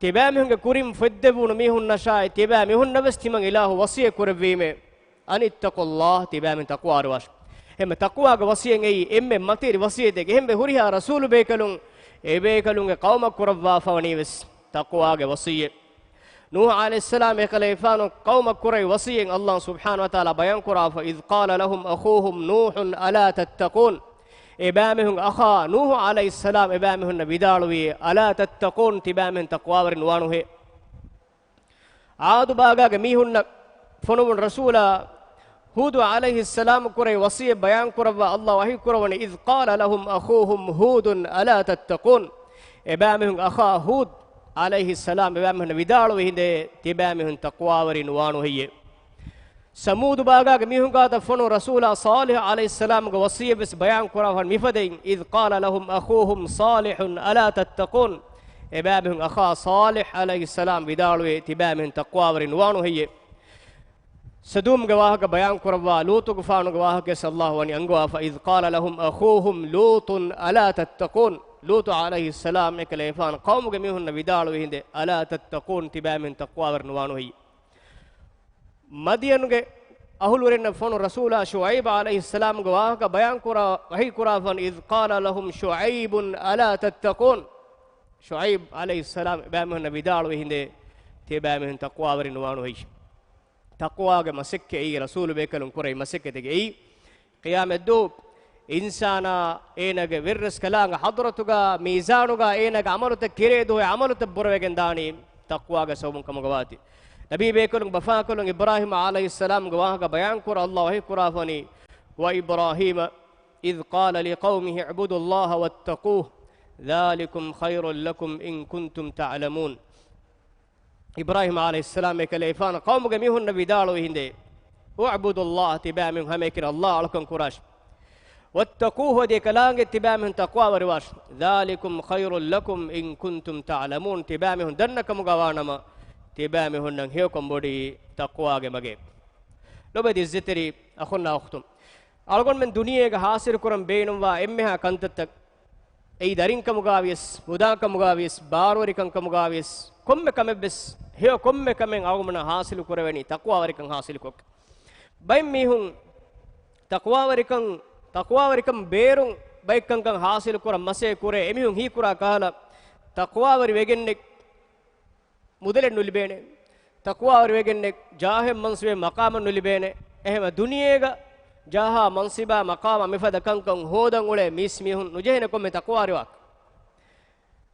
ތިބާމީހުންގެ ކުރިން ފޮތްދެއްވުނު މީހުންނަށާއި ތިބާމީހުންނަށް ވެސް ތިމަން އިލާހު ވަޞިއްޔަތް ކުރެއްވީމޭ، أَنِ اتَّقُوا اللَّهَ، ތިބާމީހުން ތަޤްވާވެރިވާށި. އެހެންމެ ތަޤްވާގެ ވަޞިއްޔަތް އެއީ އެންމެ މަތިވެރި ވަޞިއްޔަތެއް. އެހެންވެ ހުރިހާ ރަސޫލު ބޭކަލުން އެބޭކަލުންގެ ޤައުމަށް ކުރައްވާފަވަނީ ވެސް ތަޤްވާގެ ވަޞިއްޔަތް. ނޫޙު ޢަލައިހިއްސަލާމް އެކަލޭފާނު ޤައުމަށް ކުރެއްވި ވަޞިއްޔަތް އައްލާހު ސުބްޙާނަހު ވަތަޢާލާ ބަޔާން ކުރާފަ، إِذْ قَالَ لَهُمْ أَخُوهُمْ نُوحٌ أَلَا تَتَّقُونَ. އެބައިމީހުންގެ އަޚާ ނޫޙު ޢަލައިހިއްސަލާމް އެބައިމީހުންނަށް ވިދާޅުވީ، أَلَا تَتَّقُونَ، ތިބާމީހުން ތަޤްވާވެރި ނުވާނުހޭ؟ ޢާދު ބާގާގެ މީހުންނަށް ފޮނުވުނު ރަސޫލާ ހޫދު ޢަލައިހިއްސަލާމް ކުރެއްވި ވަޞިއްޔަތް ބަޔާން ކުރައްވާ އައްލާހު ވަޙީ ކުރައްވަނީ، إِذْ قَالَ لَهُمْ أَخُوهُمْ هُودٌ أَلَا تَتَّقُونَ. އެބައިމީހުންގެ އަޚާ ހޫދު ޢަލައިހިއްސަލާމް އެބައިމީހުންނަށް ވިދާޅުވި ހިނދޭ، ތިބާމީހުން ތަޤްވާވެރި ނުވާނު ހެއްޔެވެ؟ ސަމޫދު ބާގާގެ މީހުން ގާތަށް ފޮނުވުނު ރަސޫލާ ޞާލިޙު ޢަލައިހިއްސަލާމްގެ ވަޞިއްޔަތް ވެސް ބަޔާން ކުރާފަ މިފަދައިން، إِذْ قَالَ لَهُمْ أَخُوهُمْ صَالِحٌ أَلَا تَتَّقُونَ. އެބައިމީހުން އަޚާ ޞާލިޙު ޢަލައިހިއްސަލާމް ވިދާޅުވި، ތިބާމީހުން ތަޤްވާވެރި ނުވާނު ހެއްޔެވެ؟ ސަދޫމްގެ ވާހަކަ ބަޔާން ކުރައްވާ ލޫޠުގެފާނުގެ ވާހަކަ ވެސް އައްލާހު ވަނީ އަންގަވާފަ، إِذْ قَالَ لَهُمْ أَخُوهُمْ لُوطٌ أَلَا تَتَّقُونَ. ލޫޠު ޢަލައިހިއްސަލާމް އެކަލޭފާނު ޤައުމުގެ މީހުންނަށް ވިދާޅުވި ހިނދޭ، أَلَا تَتَّقُونَ، ތިބާމީހުން ތަޤްވާވެރި ނުވާނު ހެއްޔެވެ؟ މަދްޔަނުގެ އަހުލުވެރިންނަށް ފޮނުވުނު ރަސޫލާ ޝުޢައިބު ޢަލައިހިއްސަލާމްގެ ވާހަކަ ބަޔާން ކުރާ، ވަޙީ ކުރާފަ، إِذْ قَالَ لَهُمْ شُعَيْبٌ أَلَا تَتَّقُونَ. ޝުޢައިބު ޢަލައިހިއްސަލާމް އެބައިމީހުންނަށް ވިދާޅުވި ހިނދޭ، ތިބާމީހުން ތަޤްވާވެރި ނުވާނު ހެއްޔެވެ؟ ތަޤްވާގެ މަސައްކަތް އެއީ، ރަސޫލު ބޭކަލުން ކުރެއްވި މަސައްކަތެއް އެއީ. ޤިޔާމަތްދުވަހު އިންސާނާ އޭނާގެ ވެރިރަސްކަލާނގެ ޙަޟްރަތުގަ މީޒާނުގަ އޭނާގެ ޢަމަލުތައް ކިރޭ ދުވަހު ޢަމަލުތައް ބުރަވެގެން ދާނީ ތަޤްވާގެ ސަބަބުން ކަމުގަ ވާތީ. ނަބީ ބޭކަލުން ބަފާކަލުން އިބްރާހީމް ޢަލައިހިއްސަލާމްގެ ވާހަކަ ބަޔާން ކުރައްވާ އައްލާހު ވަޙީ ކުރާފަ ވަނީ، وَإِبْرَاهِيمَ إِذْ قَالَ لِقَوْمِهِ اعْبُدُوا اللَّهَ وَاتَّقُوهُ ذَٰلِكُمْ خَيْرٌ لَكُمْ إِن كُنتُمْ تَعْلَمُونَ. އިބްރާހީމް ޢަލައިހިއްސަލާމް އެކަލޭފާނު ޤައުމުގެ މީހުންނަށް ވިދާޅުވި ހިނދޭ، اعْبُدُوا اللَّهَ، ތިބާމީހުން ހަމައެކަނި އައްލާހު އަޅުކަން ކުރާށި. وَاتَّقُوهُ، އަދި އެކަލާނގެ ތިބާމީހުން ތަޤްވާވެރިވާށި. ذَٰلِكُمْ خَيْرٌ لَكُمْ إِن كُنتُمْ تَعْلَمُونَ، ތިބާމީހުން ދަންނަ ކަމުގަ ވާނަމަ، ތިބާމީހުންނަށް ހެޔޮކަން ބޮޑީ ތަޤްވާގެ މަގޭ. ލޮބުވެތި އިއްޒަތްތެރި އަޚުންނާ އުޚްތުން، އަޅުގަނޑުމެން ދުނިޔޭގަ ޙާޞިލު ކުރަން ބޭނުންވާ އެންމެހާ ކަންތައްތައް، އެއީ ދަރިންކަމުގަވިޔަސް، މުދާކަމުގަވިޔަސް، ބާރުވެރިކަންކަމުގަވިޔަސް، ކޮންމެ ކަމެއްވެސް، ހެޔޮ ކޮންމެ ކަމެއް އަޅުގަނޑުމެންނަށް ޙާޞިލު ކުރެވެނީ ތަޤްވާވެރިކަން ޙާޞިލުކޮށް. ބައެއް މީހުން ތަޤްވާވެރިކަން، ތަޤްވާވެރިކަން ބޭރުން ބައެއް ކަންކަން ޙާޞިލު ކުރަން މަސޭ ކުރޭ. އެމީހުން ހީކުރާ ކަހަލަ، ތަޤްވާވެރި ވެގެންނެއް މުދަލެއް ނުލިބޭނެ. ތަޤްވާވެރިވެގެންނެއް ޖާހެއް މަންސަބެއް މަޤާމެއް ނުލިބޭނެ. އެހެންވެ ދުނިޔޭގަ ޖާހާ މަންސަބާ މަޤާމާ މިފަދަ ކަންކަން ހޯދަން އުޅޭ މީސްމީހުން ނުޖެހޭނެ ކޮންމެ ތަޤްވާވެރިވާކަށް.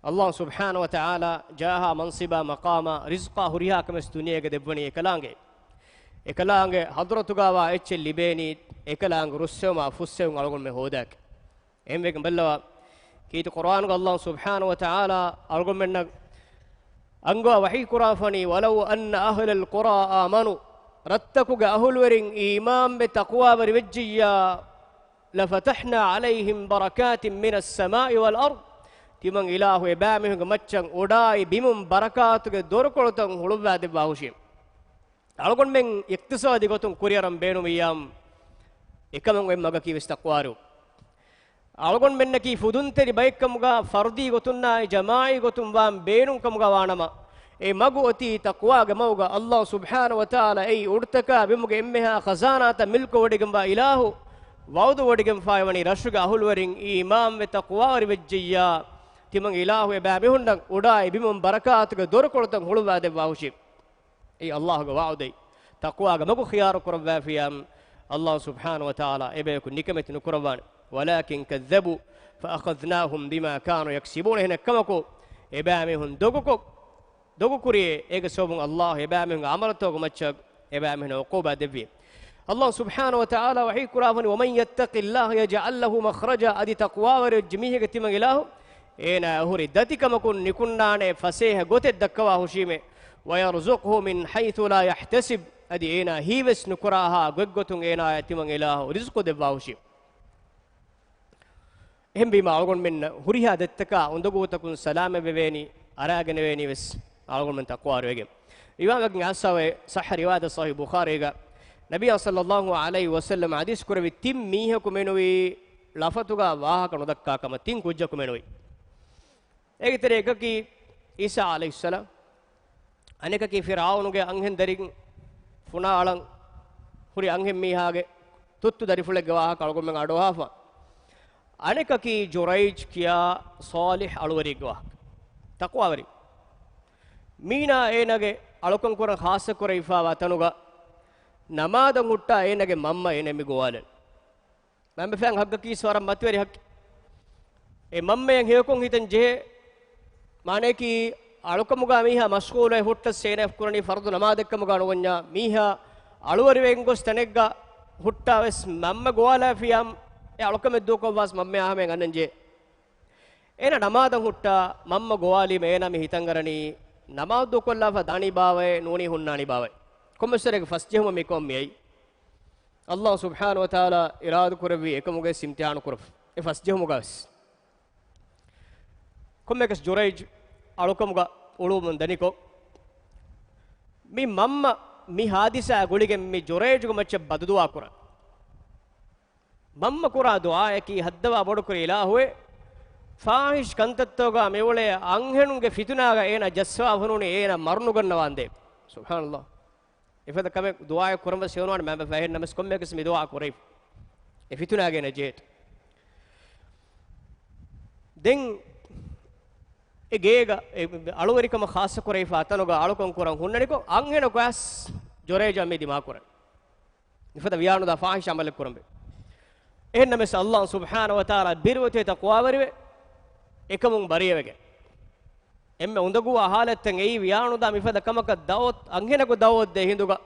އައްލާހު ސުބްޙާނަހު ވަތަޢާލާ ޖާހާ މަންސަބާ މަޤާމާ ރިޒްޤާ ހުރިހާ ކަމެއް ދުނިޔޭގަ ދެއްވަނީ އެކަލާނގެ. އެކަލާނގެ ޙަޟްރަތުގަވާ އެއްޗެއް ލިބޭނީ އެކަލާނގެ ރުއްސެވުމާ ފުއްސެވުން އަޅުގަނޑުމެން ހޯދާކަށް. އެހެންވެގެން ބައްލަވާ، ކީރިތި ޤުރުއާނުގަ އައްލާހު ސުބްޙާނަހު ވަތަޢާލާ އަޅުގަނޑުމެންނަށް އަންގަވާ ވަޙީ ކުރާފަނީ، وَلَوْ أَنَّ أَهْلَ الْقُرَىٰ آمَنُوا، ރަށްތަކުގެ އަހުލުވެރިން އީމާންވެ ތަޤްވާވެރިވެއްޖިއްޔާ، لَفَتَحْنَا عَلَيْهِمْ بَرَكَاتٍ مِّنَ السَّمَاءِ وَالْأَرْضِ، ތިމަން އިލާހު އެބައިމީހުންގެ މައްޗަށް އުޑާއި ބިމުން ބަރަކާތުގެ ދޮރުކޮޅުތައް ހުޅުއްވާ ދެއްވާހުށީމު. އަޅުގަނޑުމެން އިޤްތިޞާދީ ގޮތުން ކުރިއަރަން ބޭނުންވިއްޔާމު، އެކަމުން އޮތް މަގަކީ ވެސް ތަޤްވާވެރިވުން. އަޅުގަނޑުމެންނަކީ ފުދުންތެރި ބައެއްކަމުގަ، ފަރުދީ ގޮތުންނާއި ޖަމާޢީ ގޮތުން ވާން ބޭނުންކަމުގަ ވާނަމަ، އެ މަގު އޮތީ ތަޤްވާގެ މަގުގަ. އައްލާހު ސުބްޙާނަހު ވަތަޢާލާ އެއީ އުޑުތަކާ ބިމުގެ އެންމެހާ ޚަޒާނާތައް މިލްކުވޮޑިގެންވާ އިލާހު، ވަޢުދުވޮޑިގެންފާވަނީ ރަށުގެ އަހުލުވެރިން އީމާންވެ ތަޤްވާވެރިވެއްޖެއްޔާ، ތިމަން އިލާހު އެބައިމީހުންނަށް އުޑާއި ބިމުން ބަރަކާތުގެ ދޮރުކޮޅުތައް ހުޅުވާދެއްވާހުށީ. އެއީ އައްލާހުގެ ވަޢުދެއް. ތަޤްވާގެ މަގު ޚިޔާރު ކުރައްވާފިޔާ، އައްލާހު ސުބްޙާނަހު ވަތަޢާލާ އެބަޔަކު ނިކަމެތި ނުކުރައްވާނެ. وَلَٰكِنْ كَذَّبُوا فَأَخَذْنَاهُمْ بِمَا كَانُوا يَكْسِبُونَ. އެހެނެއްކަމަކު، އެބައިމީހުން ދޮގުކޮށް، ދޮގުކުރިއޭ، އޭގެ ސަބަބުން އައްލާހު އެބައިމީހުންގެ ޢަމަލުތަކުގެ މައްޗަށް އެބައިމީހުންނަށް ޢުޤޫބާ ދެއްވި. އައްލާހު ސުބްޙާނަހު ވަތަޢާލާ ވަޙީ ކުރާފަނި، وَمَنْ يَتَّقِ اللَّهَ يَجْعَلْ لَهُ مَخْرَجًا. އަދި ތަޤްވާވެރިވެއްޖެ މީހެއްގެ ތިމަން އިލާހު އޭނާ އަހުރި ދަތިކަމަކުން ނިކުންނާނެ ފަސޭހަ ގޮތެއް ދައްކަވާ ހުށީމޭ. وَيَرْزُقْهُ مِنْ حَيْثُ لَا يَحْتَسِبُ. އަދި އޭނާ ހީވެސް ނުކުރާހާ ގޮތްގޮތުން އޭނާޔަށް ތިމަން އިލާހު ރިޒުޤު ދެއްވާ ހުށީ. އެހެންވީމާ، އަޅުގަނޑުމެންނަށް ހުރިހާ ދަތިތަކާ އުނދަގޫތަކުން ސަލާމަތްވެވޭނީ، އަރާގަނެވޭނީވެސް އަޅުގަނޑުމެން ތަޤްވާވެރިވެގެން. ރިވާވެގެން އައިސާވެ ޞައްޙަ ރިވާޔަތަށް ޞަޙީޙު ބުޚާރީގަ ނަބިއްޔާ ޞައްލައްލާހު ޢަލައިހި ވަސައްލަމަ ޙަދީޘް ކުރެއްވި ތިން މީހަކު މެނުވީ ޅަފަތުގަ ވާހަކަ ނުދައްކާ ކަމަށް، ތިން ކުއްޖަކު މެނުވީ. އޭގެ ތެރޭ އެކަކީ ޢީސާ ޢަލައިހިއްސަލާމް، އަނެކަކީ ފިރްޢައުނުގެ އަންހެން ދަރިން ފުނާ އަޅަން ހުރި އަންހެން މީހާގެ ތުއްތު ދަރިފުޅެއްގެ ވާހަކަ އަޅުގަނޑުމެން އަޑުއަހާފަ. އަނެކަކީ ޖުރައިޖް ކިޔާ ޞާލިޙް އަޅުވެރިއެއްގެ ވާހަކަ. ތަޤްވާވެރި. މީނާ އޭނާގެ އަޅުކަން ކުރަން ޚާއްޞަ ކުރެވިފާވާ ތަނުގަ ނަމާދަށް ހުއްޓާ އޭނާގެ މަންމަ އޭނާ މި ގޮވާލަން. މަންމަ ފައިން ހައްގަކީ ވަރަށް މަތިވެރި ހައްގެއް. އެ މަންމަޔަށް ހެޔޮކޮށް ހިތަން ޖެހޭ. މާނައަކީ، އަޅުކަމުގަ މީހާ މަޝްޣޫލުވެ ހުއްޓަސް އޭނާ ކުރަނީ ފަރުޟު ނަމާދެއްކަމުގަ ނުވަންޏާ، މީހާ އަޅުވެރިވެގެން ގޮސް ތަނެއްގަ ހުއްޓާވެސް މަންމަ ގޮވާލާފިޔާ، އެ އަޅުކަމެއް ދޫކޮށްވާސް މަންމަޔާ ހަމައިން އަންނަން ޖެހޭ. އޭނާ ނަމާދަށް ހުއްޓާ، މަންމަ ގޮވާލީމަ އޭނާ މި ހިތަށް އަރަނީ، ނަމާދު ދޫކޮށްލާފަ ދާނީ ބާވައޭ، ނޫނީ ހުންނާނީ ބާވައޭ. ކޮންމެސްވަރެއްގެ ފަސްޖެހުމަށް މިކަމަށް މިއައީ. އައްލާހު ސުބްޙާނަހު ވަތަޢާލާ އިރާދަކުރެއްވީ އެކަމުގައި އިމްތިޙާނު ކުރަފަ. އެ ފަސްޖެހުމުގަވެސް. ކޮންމެއަކަސް ޖުރައިޖް އަޅުކަމުގަ އުޅުވުމުން ދަނިކޮށް، މި މަންމަ މި ހާދިސާ ގުޅިގެން މި ޖުރައިޖުގެ މައްޗަށް ބަދުދުޢާ ކުރަން. މަންމަ ކުރާ ދުޢާއަކީ ހައްދަވާ ބޮޑުކުރި އިލާހުއޭ، ފާޙިޝް ކަންތައްތަކުގަ މިއުޅޭ އަންހެނުންގެ ފިތުނާގަ އޭނާ ޖައްސަވާފަ ނޫނީ އޭނާ މަރު ނުގަންނަވާނދޭ. ސުބްޙާނައްލާހް. އެފަދަ ކަމެއް ދުޢާއެއް ކުރަން ވެސް ހެޔޮނުވާނެ މަންމަ ފަހެން ނަމަސް ކޮންމެއަކަސް މި ދުޢާ ކުރެވި. އެ ފިތުނާގެ ނެޖޭތު. ދެން އެ ގޭގަ އެ އަޅުވެރިކަމަށް ޚާއްޞަ ކުރެވިފާ ތަނުގަ އަޅުކަން ކުރަން ހުންނަނިކޮށް، އަންހެނަކު އަސް ޖުރައިޖާ މި ދިމާކުރަން. މިފަދަ ވިޔާނުދާ ފާޙިޝް ޢަމަލެއް ކުރަންވޭ. އެހެންނަމަވެސް އައްލާހު ސުބްޙާނަހު ވަތަޢާލާ ބިރުވެތިވެ ތަޤްވާވެރިވެ، އެކަމުން ބަރީއަވެގެން. އެންމެ އުނދަގޫވާ ޙާލަތްތައް އެއީ ވިޔާނުދާ މިފަދަ ކަމަކަށް ދަޢުވަތު، އަންހެނަކު ދަޢުވަތު ދޭ ހިނދުގަ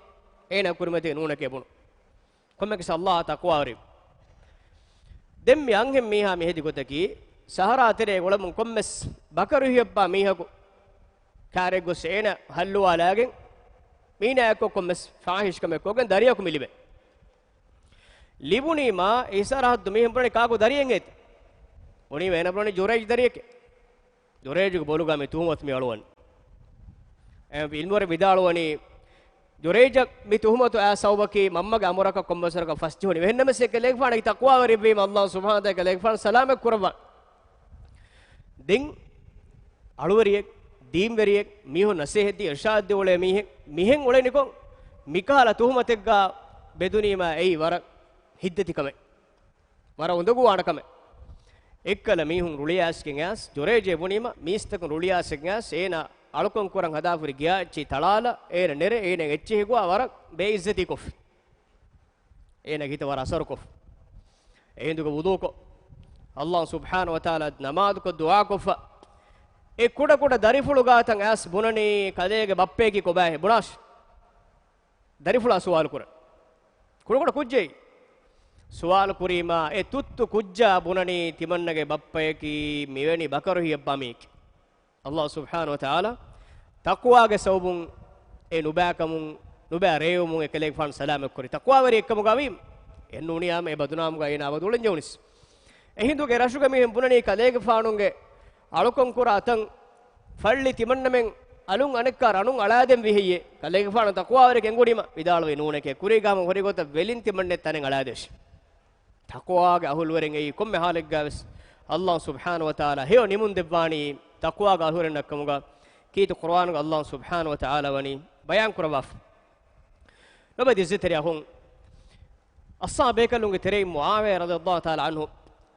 އޭނާ ކުރިމަތީ ނޫނެކޭ ބުނު. ކޮންމެކަސް އައްލާހަށް ތަޤްވާވެރި. ދެން މި އަންހެން މީހާ މި ހެދި ގޮތަކީ، ސަހަރާ ތެރޭ އުޅެމުން ކޮންމެސް ބަކަރު ހިޔައްބާ މީހަކު ކާރެއް ގޮސް އޭނަ ހައްލުވާލާގެން، މީނާއެއްކޮށް ކޮންމެސް ފާޙިޝް ކަމެއް ކޮށްގެން ދަރިޔަކު މި ލިބޭ. ލިބުނީމާ އެ ސަރަހައްދު މީހުން ބުނަނީ ކާކު ދަރިއެއް އޭތި؟ ބުނީމަ އޭނަ ބުނަނީ ޖުރައިޖް ދަރިއެކޭ. ޖުރައިޖުގެ ބޮލުގަ މި ތުހުމަތު މި އަޅުވަނީ. އެ ޢިލްމުވެރިން ވިދާޅުވަނީ، ޖުރައިޖަށް މި ތުހުމަތު އާ ސަބަބަކީ މަންމަގެ އަމުރަކަށް ކޮންމެސް ވަރަކަށް ފަސްޖެހުނީ. އެހެންނަމަވެސް އެކަލޭގެފާނަކީ ތަޤްވާވެރިއެއްވީމަ އައްލާހު ސުބްޙާނަހު ވަތަޢާލާ އެކަލޭގެފާނު ސަލާމަތް ކުރައްވާ. ދެން އަޅުވެރިއެއް، ދީންވެރިއެއް، މީހުން ނަސޭހަތްދީ އިރްޝާދްދީ އުޅޭ މީހެއް، މިހެން އުޅެނިކޮށް، މިކަހަލަ ތުހުމަތެއްގަ ބެދުނީމަ އެއީ ވަރަށް ހިތްދަތި ކަމެއް. ވަރަށް އުނދަގޫވާނެ ކަމެއް. އެއްކަލަ މީހުން ރުޅިއައިސްގެން އައިސް، ޖުރައިޖޭ ބުނީމަ، މީސްތަކުން ރުޅިއައިސްގެން އައިސް، އޭނާ އަޅުކަން ކުރަން ހަދާފަ ހުރި ގިޔާ އެއްޗެހި ތަޅާލަ، އޭނަ ނެރެ، އޭނަ އެއްޗެހި ގޮވާ ވަރަށް ބޭއިއްޒަތީ ކޮށްފި. އޭނަގެ ހިތަށް ވަރަށް އަސަރުކޮށްފި. އެހިނދުގަ ވުޟޫކޮށް، އައްލާހު ސުބްޙާނަހު ވަތަޢާލާ ނަމާދުކޮށް ދުޢާކޮށްފަ، އެ ކުޑަކުޑަ ދަރިފުޅު ގާތަށް އައިސް ބުނަނީ ކަލޭގެ ބައްޕަޔަކީ ކޮބާހޭ ބުނާށި. ދަރިފުޅާ ސުވާލު ކުރަން. ކުޑަކުޑަ ކުއްޖެއް. ސުވާލު ކުރީމާ، އެ ތުއްތު ކުއްޖާ ބުނަނީ ތިމަންނަގެ ބައްޕަޔަކީ މިވެނި ބަކަރު ހިޔައްބާ މީހެކޭ. އައްލާހު ސުބްޙާނަހު ވަތަޢާލާ ތަޤްވާގެ ސަބަބުން އެ ނުބައިކަމުން، ނުބައި ރޭވުމުން އެކަލޭގެފާނު ސަލާމަތް ކުރި. ތަޤްވާވެރި އެއްކަމުގަ ވީ، އެ ނޫނިއްޔާމަ އެ ބަދުނާމުގަ އޭނާ އަބަދު އުޅެން ޖެހުނީސް. އެހިނދުގެ ރަށުގެ މީހުން ބުނަނީ ކަލޭގެފާނުގެ އަޅުކަން ކުރާ ތަން ފައްޅި ތިމަންނަމެން އަލުން އަނެއްކާ ރަނުން އަޅާދެން ވިހެއްޔޭ. ކަލޭގެފާނު ތަޤްވާވެރި ގެންގުޅީމަ ވިދާޅުވީ ނޫނެކޭ. ކުރީގަ ހަމަ ހުރި ގޮތަށް ވެލިން ތިމަންނެ ތަނެއް އަޅާދޭށި. ތަޤްވާގެ އަހުލުވެރިން އެއީ ކޮންމެ ހާލެއްގަވެސް ﷲ ސުބްޙާނަހޫ ވަތަޢާލާ ހެޔޮ ނިމުން ދެއްވާނީ ތަޤްވާގެ އަހުލުވެރިންނަށް ކަމުގަ ކީރިތި ޤުރުއާނުގަ ﷲ ސުބްޙާނަހޫ ވަތަޢާލާ ވަނީ ބަޔާން ކުރައްވާފަ. ލޮބުވެތި ޢިއްޒަތްތެރި އަޚުން، އަޞްޙާބު ބޭކަލުންގެ ތެރެއިން މުޢާވިޔާ ރަޟިޔަﷲ ތަޢާލާ ޢަންހު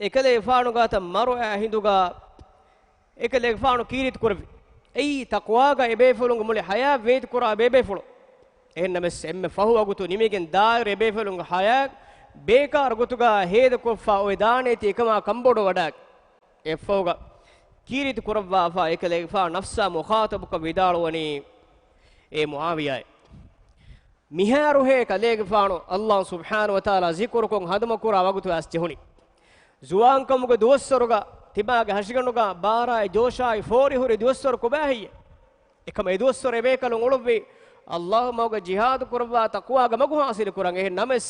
އެކަލޭގެފާނު ގާތަށް މަރު އައި ހިނދުގަ އެކަލޭގެފާނު ކީރިތި ކުރެއްވި. އެއީ ތަޤްވާގަ އެބޭފުޅުންގެ މުޅި ޙަޔާތް ވޭތި ކުރާ ބޭބޭފުޅު. އެހެންނަމަވެސް އެންމެ ފަހު ވަގުތު ނިމިގެން ދާއިރު އެބޭފުޅުންގެ ޙަޔާތް ބޭކާރު ގޮތުގަ ހޭދަކޮށްފަ އޮވެދާނެތީ އެކަމާ ކަންބޮޑުވަޑާގެން. އެއަށްފަހުގަ ކީރިތި ކުރައްވާފަ އެކަލޭގެފާނު ނަފްސާ މުޚާޠަބުކޮށް ވިދާޅުވަނީ އޭ މުޢާވިޔާއޭ. މިހާރުހޭ ކަލޭގެފާނު ﷲ ސުބްޙާނަހޫ ވަތަޢާލާ ޒިކުރުކޮށް ހަނދުމަކުރާ ވަގުތު އައިސް ޖެހުނީ. ޒުވާންކަމުގެ ދުވަސްވަރުގަ ތިމާގެ ހަށިގަނޑުގަ ބާރާއި ޖޯޝާއި ފޯރިހުރި ދުވަސްވަރު ކޮބާ ހެއްޔޭ؟ އެކަމަ އެ ދުވަސްވަރު އެބޭކަލުން އުޅުއްވި ﷲ މަގުގަ ޖިހާދު ކުރައްވާ ތަޤްވާގެ މަގު ޙާޞިލު ކުރަން. އެހެން ނަމަވެސް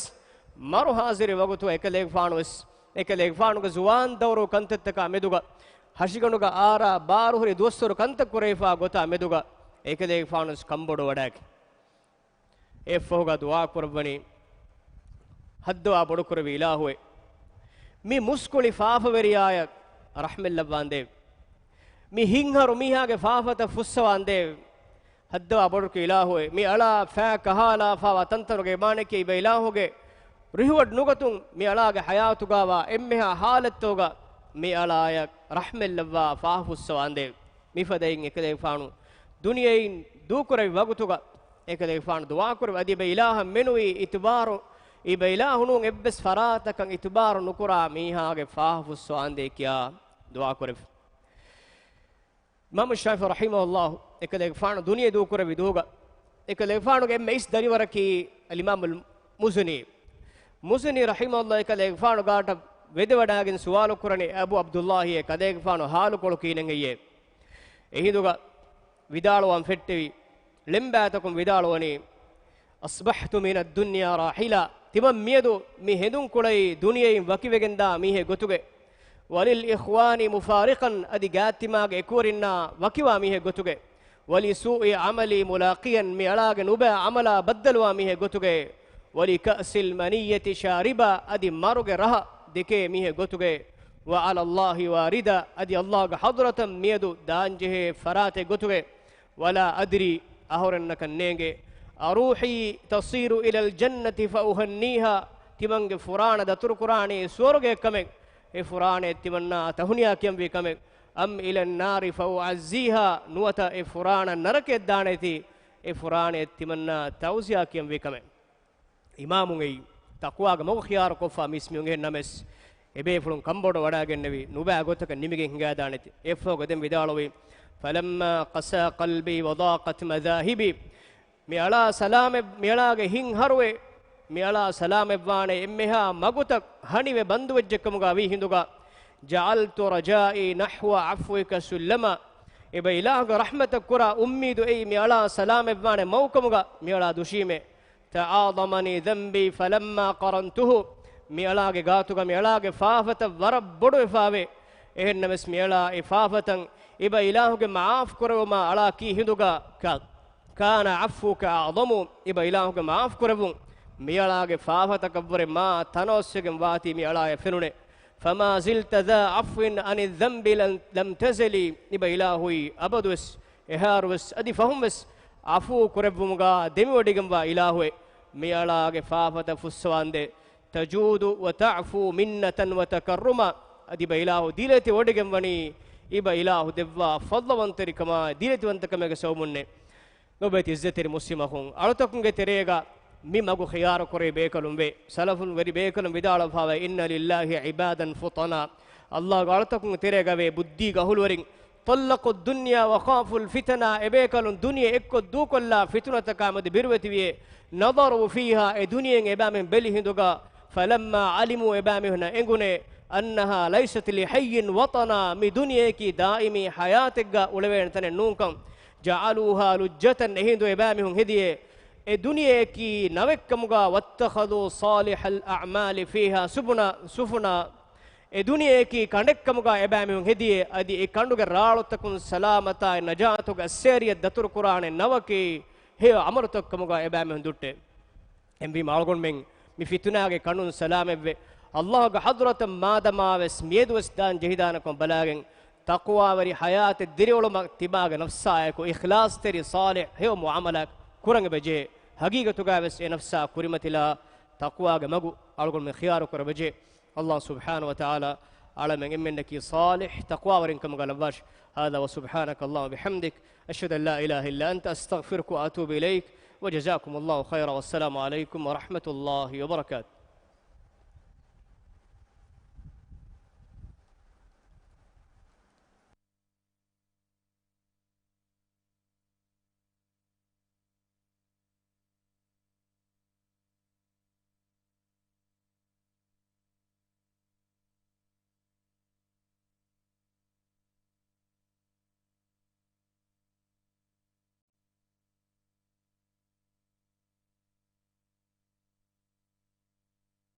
މަރު ޙާޟިރު ވަގުތު އެކަލޭގެފާނުވެސް، އެކަލޭގެފާނުގެ ޒުވާން ދައުރު ކަންތައްތަކާ މެދުގަ، ހަށިގަނޑުގަ އާރާ ބާރުހުރި ދުވަސްވަރު ކަންތައް ކުރެވިފާ ގޮތާ މެދުގަ އެކަލޭގެފާނުވެސް ކަންބޮޑުވަޑާގެން. އެއަށްފަހުގަ ދުޢާ ކުރައްވަނީ، ހައްދަވާ ބޮޑުކުރެއްވި އިލާހުއޭ، މި މުސްކުޅި ފާފަވެރިޔާޔަށް ރަޙްމަތްލައްވާނދޭވެ. މި ހިތްހަރު މީހާގެ ފާފަތައް ފުއްސަވާނދޭވެ. ހައްދަވާ ބޮޑުކުރެއްވި އިލާހުއޭ، މި އަޅާ ފައި ކަހާލާފަވާ ތަންތަނުގެ މާނައަކީ އިބަ އިލާހުގެ ރިހުވަޑު ނުގަތުން މި އަޅާގެ ޙަޔާތުގަވާ އެންމެހާ ޙާލަތްތަކުގަ މި އަޅާޔަށް ރަޙްމަތްލައްވާ ފާފަ ފުއްސަވާނދޭވެ. މިފަދައިން އެކަލޭގެފާނު ދުނިޔެއިން ދޫކުރެއްވި ވަގުތުގަ އެކަލޭގެފާނު ދުޢާކުރެއްވި، އަދި އިބަ އިލާހަށް މެނުވީ އިތުބާރު، އިބަ އިލާހު ނޫން އެއްވެސް ފަރާތަކަށް އިތުބާރު ނުކުރާ މީހާގެ ފާފަ ފުއްސަވާނދޭ ކިޔާ ދުޢާކުރެއްވި. އިމާމު ޝާފިޢީ ރަޙިމަހުﷲ އެކަލޭގެފާނު ދުނިޔެ ދޫކުރެއްވި ދުވަހުގަ އެކަލޭގެފާނުގެ އެންމެ އިސް ދަރިވަރަކީ އަލްއިމާމުލް މުޒުނީ. މުޒުނީ ރަޙިމަހުﷲ އެކަލޭގެފާނު ގާތަށް ވެދެވަޑާގެން ސުވާލު ކުރަނީ، އަބޫ ޢަބްދުﷲ އޭ ކަލޭގެފާނު ޙާލުކޮޅު ކިހިނެއްހެއްޔޭ؟ އެހިނދުގަ ވިދާޅުވާން ފެއްޓެވި، ޅެންބާތަކުން ވިދާޅުވަނީ، أصبحت من الدنيا راحلا، ތިމަން މިއަދު މި ހެނދުން ކުޅައި ދުނިޔެއިން ވަކިވެގެންދާ މީހެއް ގޮތުގައި، وللإخوان مفارقا، އަދި ގާތްތިމާގެ އެކުވެރިންނާ ވަކިވާ މީހެއް ގޮތުގައި، ولسوء عملي ملاقيا، މި އަޅާގެ ނުބައި ޢަމަލާ ބައްދަލުވާ މީހެއް ގޮތުގައި، ولكأس المنية شاربا، އަދި މަރުގެ ރަހަ ދެކޭ މީހެއް ގޮތުގައި، وعلى الله واردا، އަދި ﷲގެ ޙަޟްރަތަށް މިއަދު ދާންޖެހޭ ފަރާތެއް ގޮތުގައި، ولا أدري، އަހުރެންނަކަށް ނޭނގެ، أروحي تصير إلى الجنة فأهنيها، ތިމަންގެ ފުރާނަ ދަތުރުކުރާނީ ސުވަރުގެއަށް ކަމެއް، އެ ފުރާނައަށް ތިމަންނާ ތަހުނިޔާ ކިޔަންވީ ކަމެއް، أم إلى النار فأعزيها، ނުވަތަ އެ ފުރާނަ ނަރަކަޔަށް ދާނެތީ، އެ ފުރާނައަށް ތިމަންނާ ތަޢުޒިޔާ ކިޔަންވީ ކަމެއް. އިމާމުން އެއީ ތަޤްވާގެ މަގު ޚިޔާރު ކޮށްފަ މިސް މީހުން. އެހެން ނަމަވެސް، އެބޭފުޅުން ކަންބޮޑު ވަޑާގެންނެވި، ނުބައި ގޮތަކަށް ނިމިގެން ހިނގާދާނެތީ. އެއަށްފަހު ގޮތެއް ވިދާޅުވީ، فلما قسا قلبي وضاقت مذاهبي، މި އަޅާ ސަލާމަތް، މި އަޅާގެ ހިތް ހަރުވެ، މި އަޅާ ސަލާމަތްވާނެ އެންމެހާ މަގުތައް ހަނިވެ ބަންދުވެއްޖެ ކަމުގަ ވީ ހިނދުގަ، جعلت رجائي نحو عفوك سلما، އިބަ އިލާހުގެ ރަޙްމަތަށް ކުރާ އުއްމީދު އެއީ މި އަޅާ ސަލާމަތްވާނެ މަގު ކަމުގަ މި އަޅާ ދުށީމޭ. تعاظمني ذنبي فلما قرنته، މި އަޅާގެ ގާތުގަ މި އަޅާގެ ފާފަތައް ވަރަށް ބޮޑުވެފާވޭ. އެހެންނަމަވެސް، މި އަޅާ އެ ފާފަތައް އިބަ އިލާހުގެ މަޢާފް ކުރެވުމާ އަޅާ ކީ ހިނދުގަ، ކާ، كان عفوك أعظم، އިބަ އިލާހުގެ މަޢާފް ކުރެވުން މި އަޅާގެ ފާފަތަކަށްވުރެ މާ ތަނަވަސްވެގެން ވާތީ މި އަޅާޔަށް ފެނުނޭ. فما زلت ذا عفو عن الذنب لم، لم تزل، އިބަ އިލާހުއީ އަބަދުވެސް، އެހާރުވެސް، އަދި ފަހުންވެސް ޢަފޫ ކުރެއްވުމުގަ ދެމިވޮޑިގެންވާ އިލާހުއެއް. މި އަޅާގެ ފާފަތައް ފުއްސަވާނދޭ. تجود وتعفو منة وتكرما، އަދި އިބަ އިލާހު ދިލަތި ވޮޑިގެންވަނީ، އިބަ އިލާހު ދެއްވާ ފަޟްލުވަންތެރިކަމާ ދިލަތިވަންތަކަމެއްގެ ސަބަބުންނޭ. ލޮބުވެތި ޢިއްޒަތްތެރި މުސްލިމް އަޚުން، އަޅުތަކުންގެ ތެރޭގަ މި މަގު ޚިޔާރު ކުރެވި ބޭކަލުން ވޭ. ސަލަފުން ވެރި ބޭކަލުން ވިދާޅުވެފަވޭ، إن لله عبادا فطنا، ﷲ ގެ އަޅުތަކުންގެ ތެރޭގަ ވޭ ބުއްދީގެ އަހުލުވެރިން، طلقوا الدنيا وخافوا الفتنا، އެބޭކަލުން ދުނިޔެ އެއްކޮށް ދޫކޮށްލާ ފިތުނަތަކާ މެދު ބިރުވެތިވިޔޭ. نظروا فيها، އެ ދުނިޔެއިން އެބައިމީހުން ބެލި ހިނދުގަ، فلما علموا، އެބައިމީހުންނަށް އެނގުނޭ، أنها ليست لحي وطنا، މި ދުނިޔެއަކީ ދާއިމީ ޙަޔާތެއްގަ އުޅެވޭނެ ތަނެއް ނޫންކަން. جعلوها لجة، އެހިނދު އެބައިމީހުން ހެދިޔޭ، އެ ދުނިޔެއަކީ ނަވެއްކަމުގަ، واتخذوا صالح الأعمال فيها سبنا، سفنا، އެ ދުނިޔެއަކީ ކަނޑެއްކަމުގަ އެބައިމީހުން ހެދިޔޭ، އަދި އެ ކަނޑުގެ ރާޅުތަކުން ސަލާމަތާއި ނަޖާތުގެ އައްސޭރިއަށް ދަތުރުކުރާނެ ނަވަކީ ހެޔޮ ޢަމަލުތަކުކަމުގަ އެބައިމީހުން ދުއްޓޭ. އެހެންވީމަ އަޅުގަނޑުމެން މި ފިތުނާގެ ކަނޑުން ސަލާމަތްވެ، ﷲގެ ޙަޟްރަތަށް މާދަމާވެސް މިއަދުވެސް ދާން ޖެހިދާނެކަން ބަލާގެން، ތަޤްވާވެރި ޙަޔާތެއް ދިރިއުޅުމަށް ތިމާގެ ނަފްސާއެކު އިޚްލާޞްތެރި ޞާލިޙް ހެޔޮ މުޢާމަލާތް ކުރަން އެބަޖެހޭ. ޙަޤީޤަތުގައިވެސް އެ ނަފްސާ ކުރިމަތިލާ ތަޤްވާގެ މަގު އަޅުގަނޑުމެން ޚިޔާރު ކުރަބަޖެހޭ. ﷲ ސުބްޙާނަހޫ ވަތަޢާލާ އަޅަމެން އެންމެންނަކީ ޞާލިޙް ތަޤްވާވެރިން ކަމުގަ ލައްވާށި. هذا وسبحانك اللهم وبحمدك، أشهد أن لا إله إلا أنت، أستغفرك وأتوب إليك. وجزاكم الله خيرا، والسلام عليكم ورحمة الله وبركاته.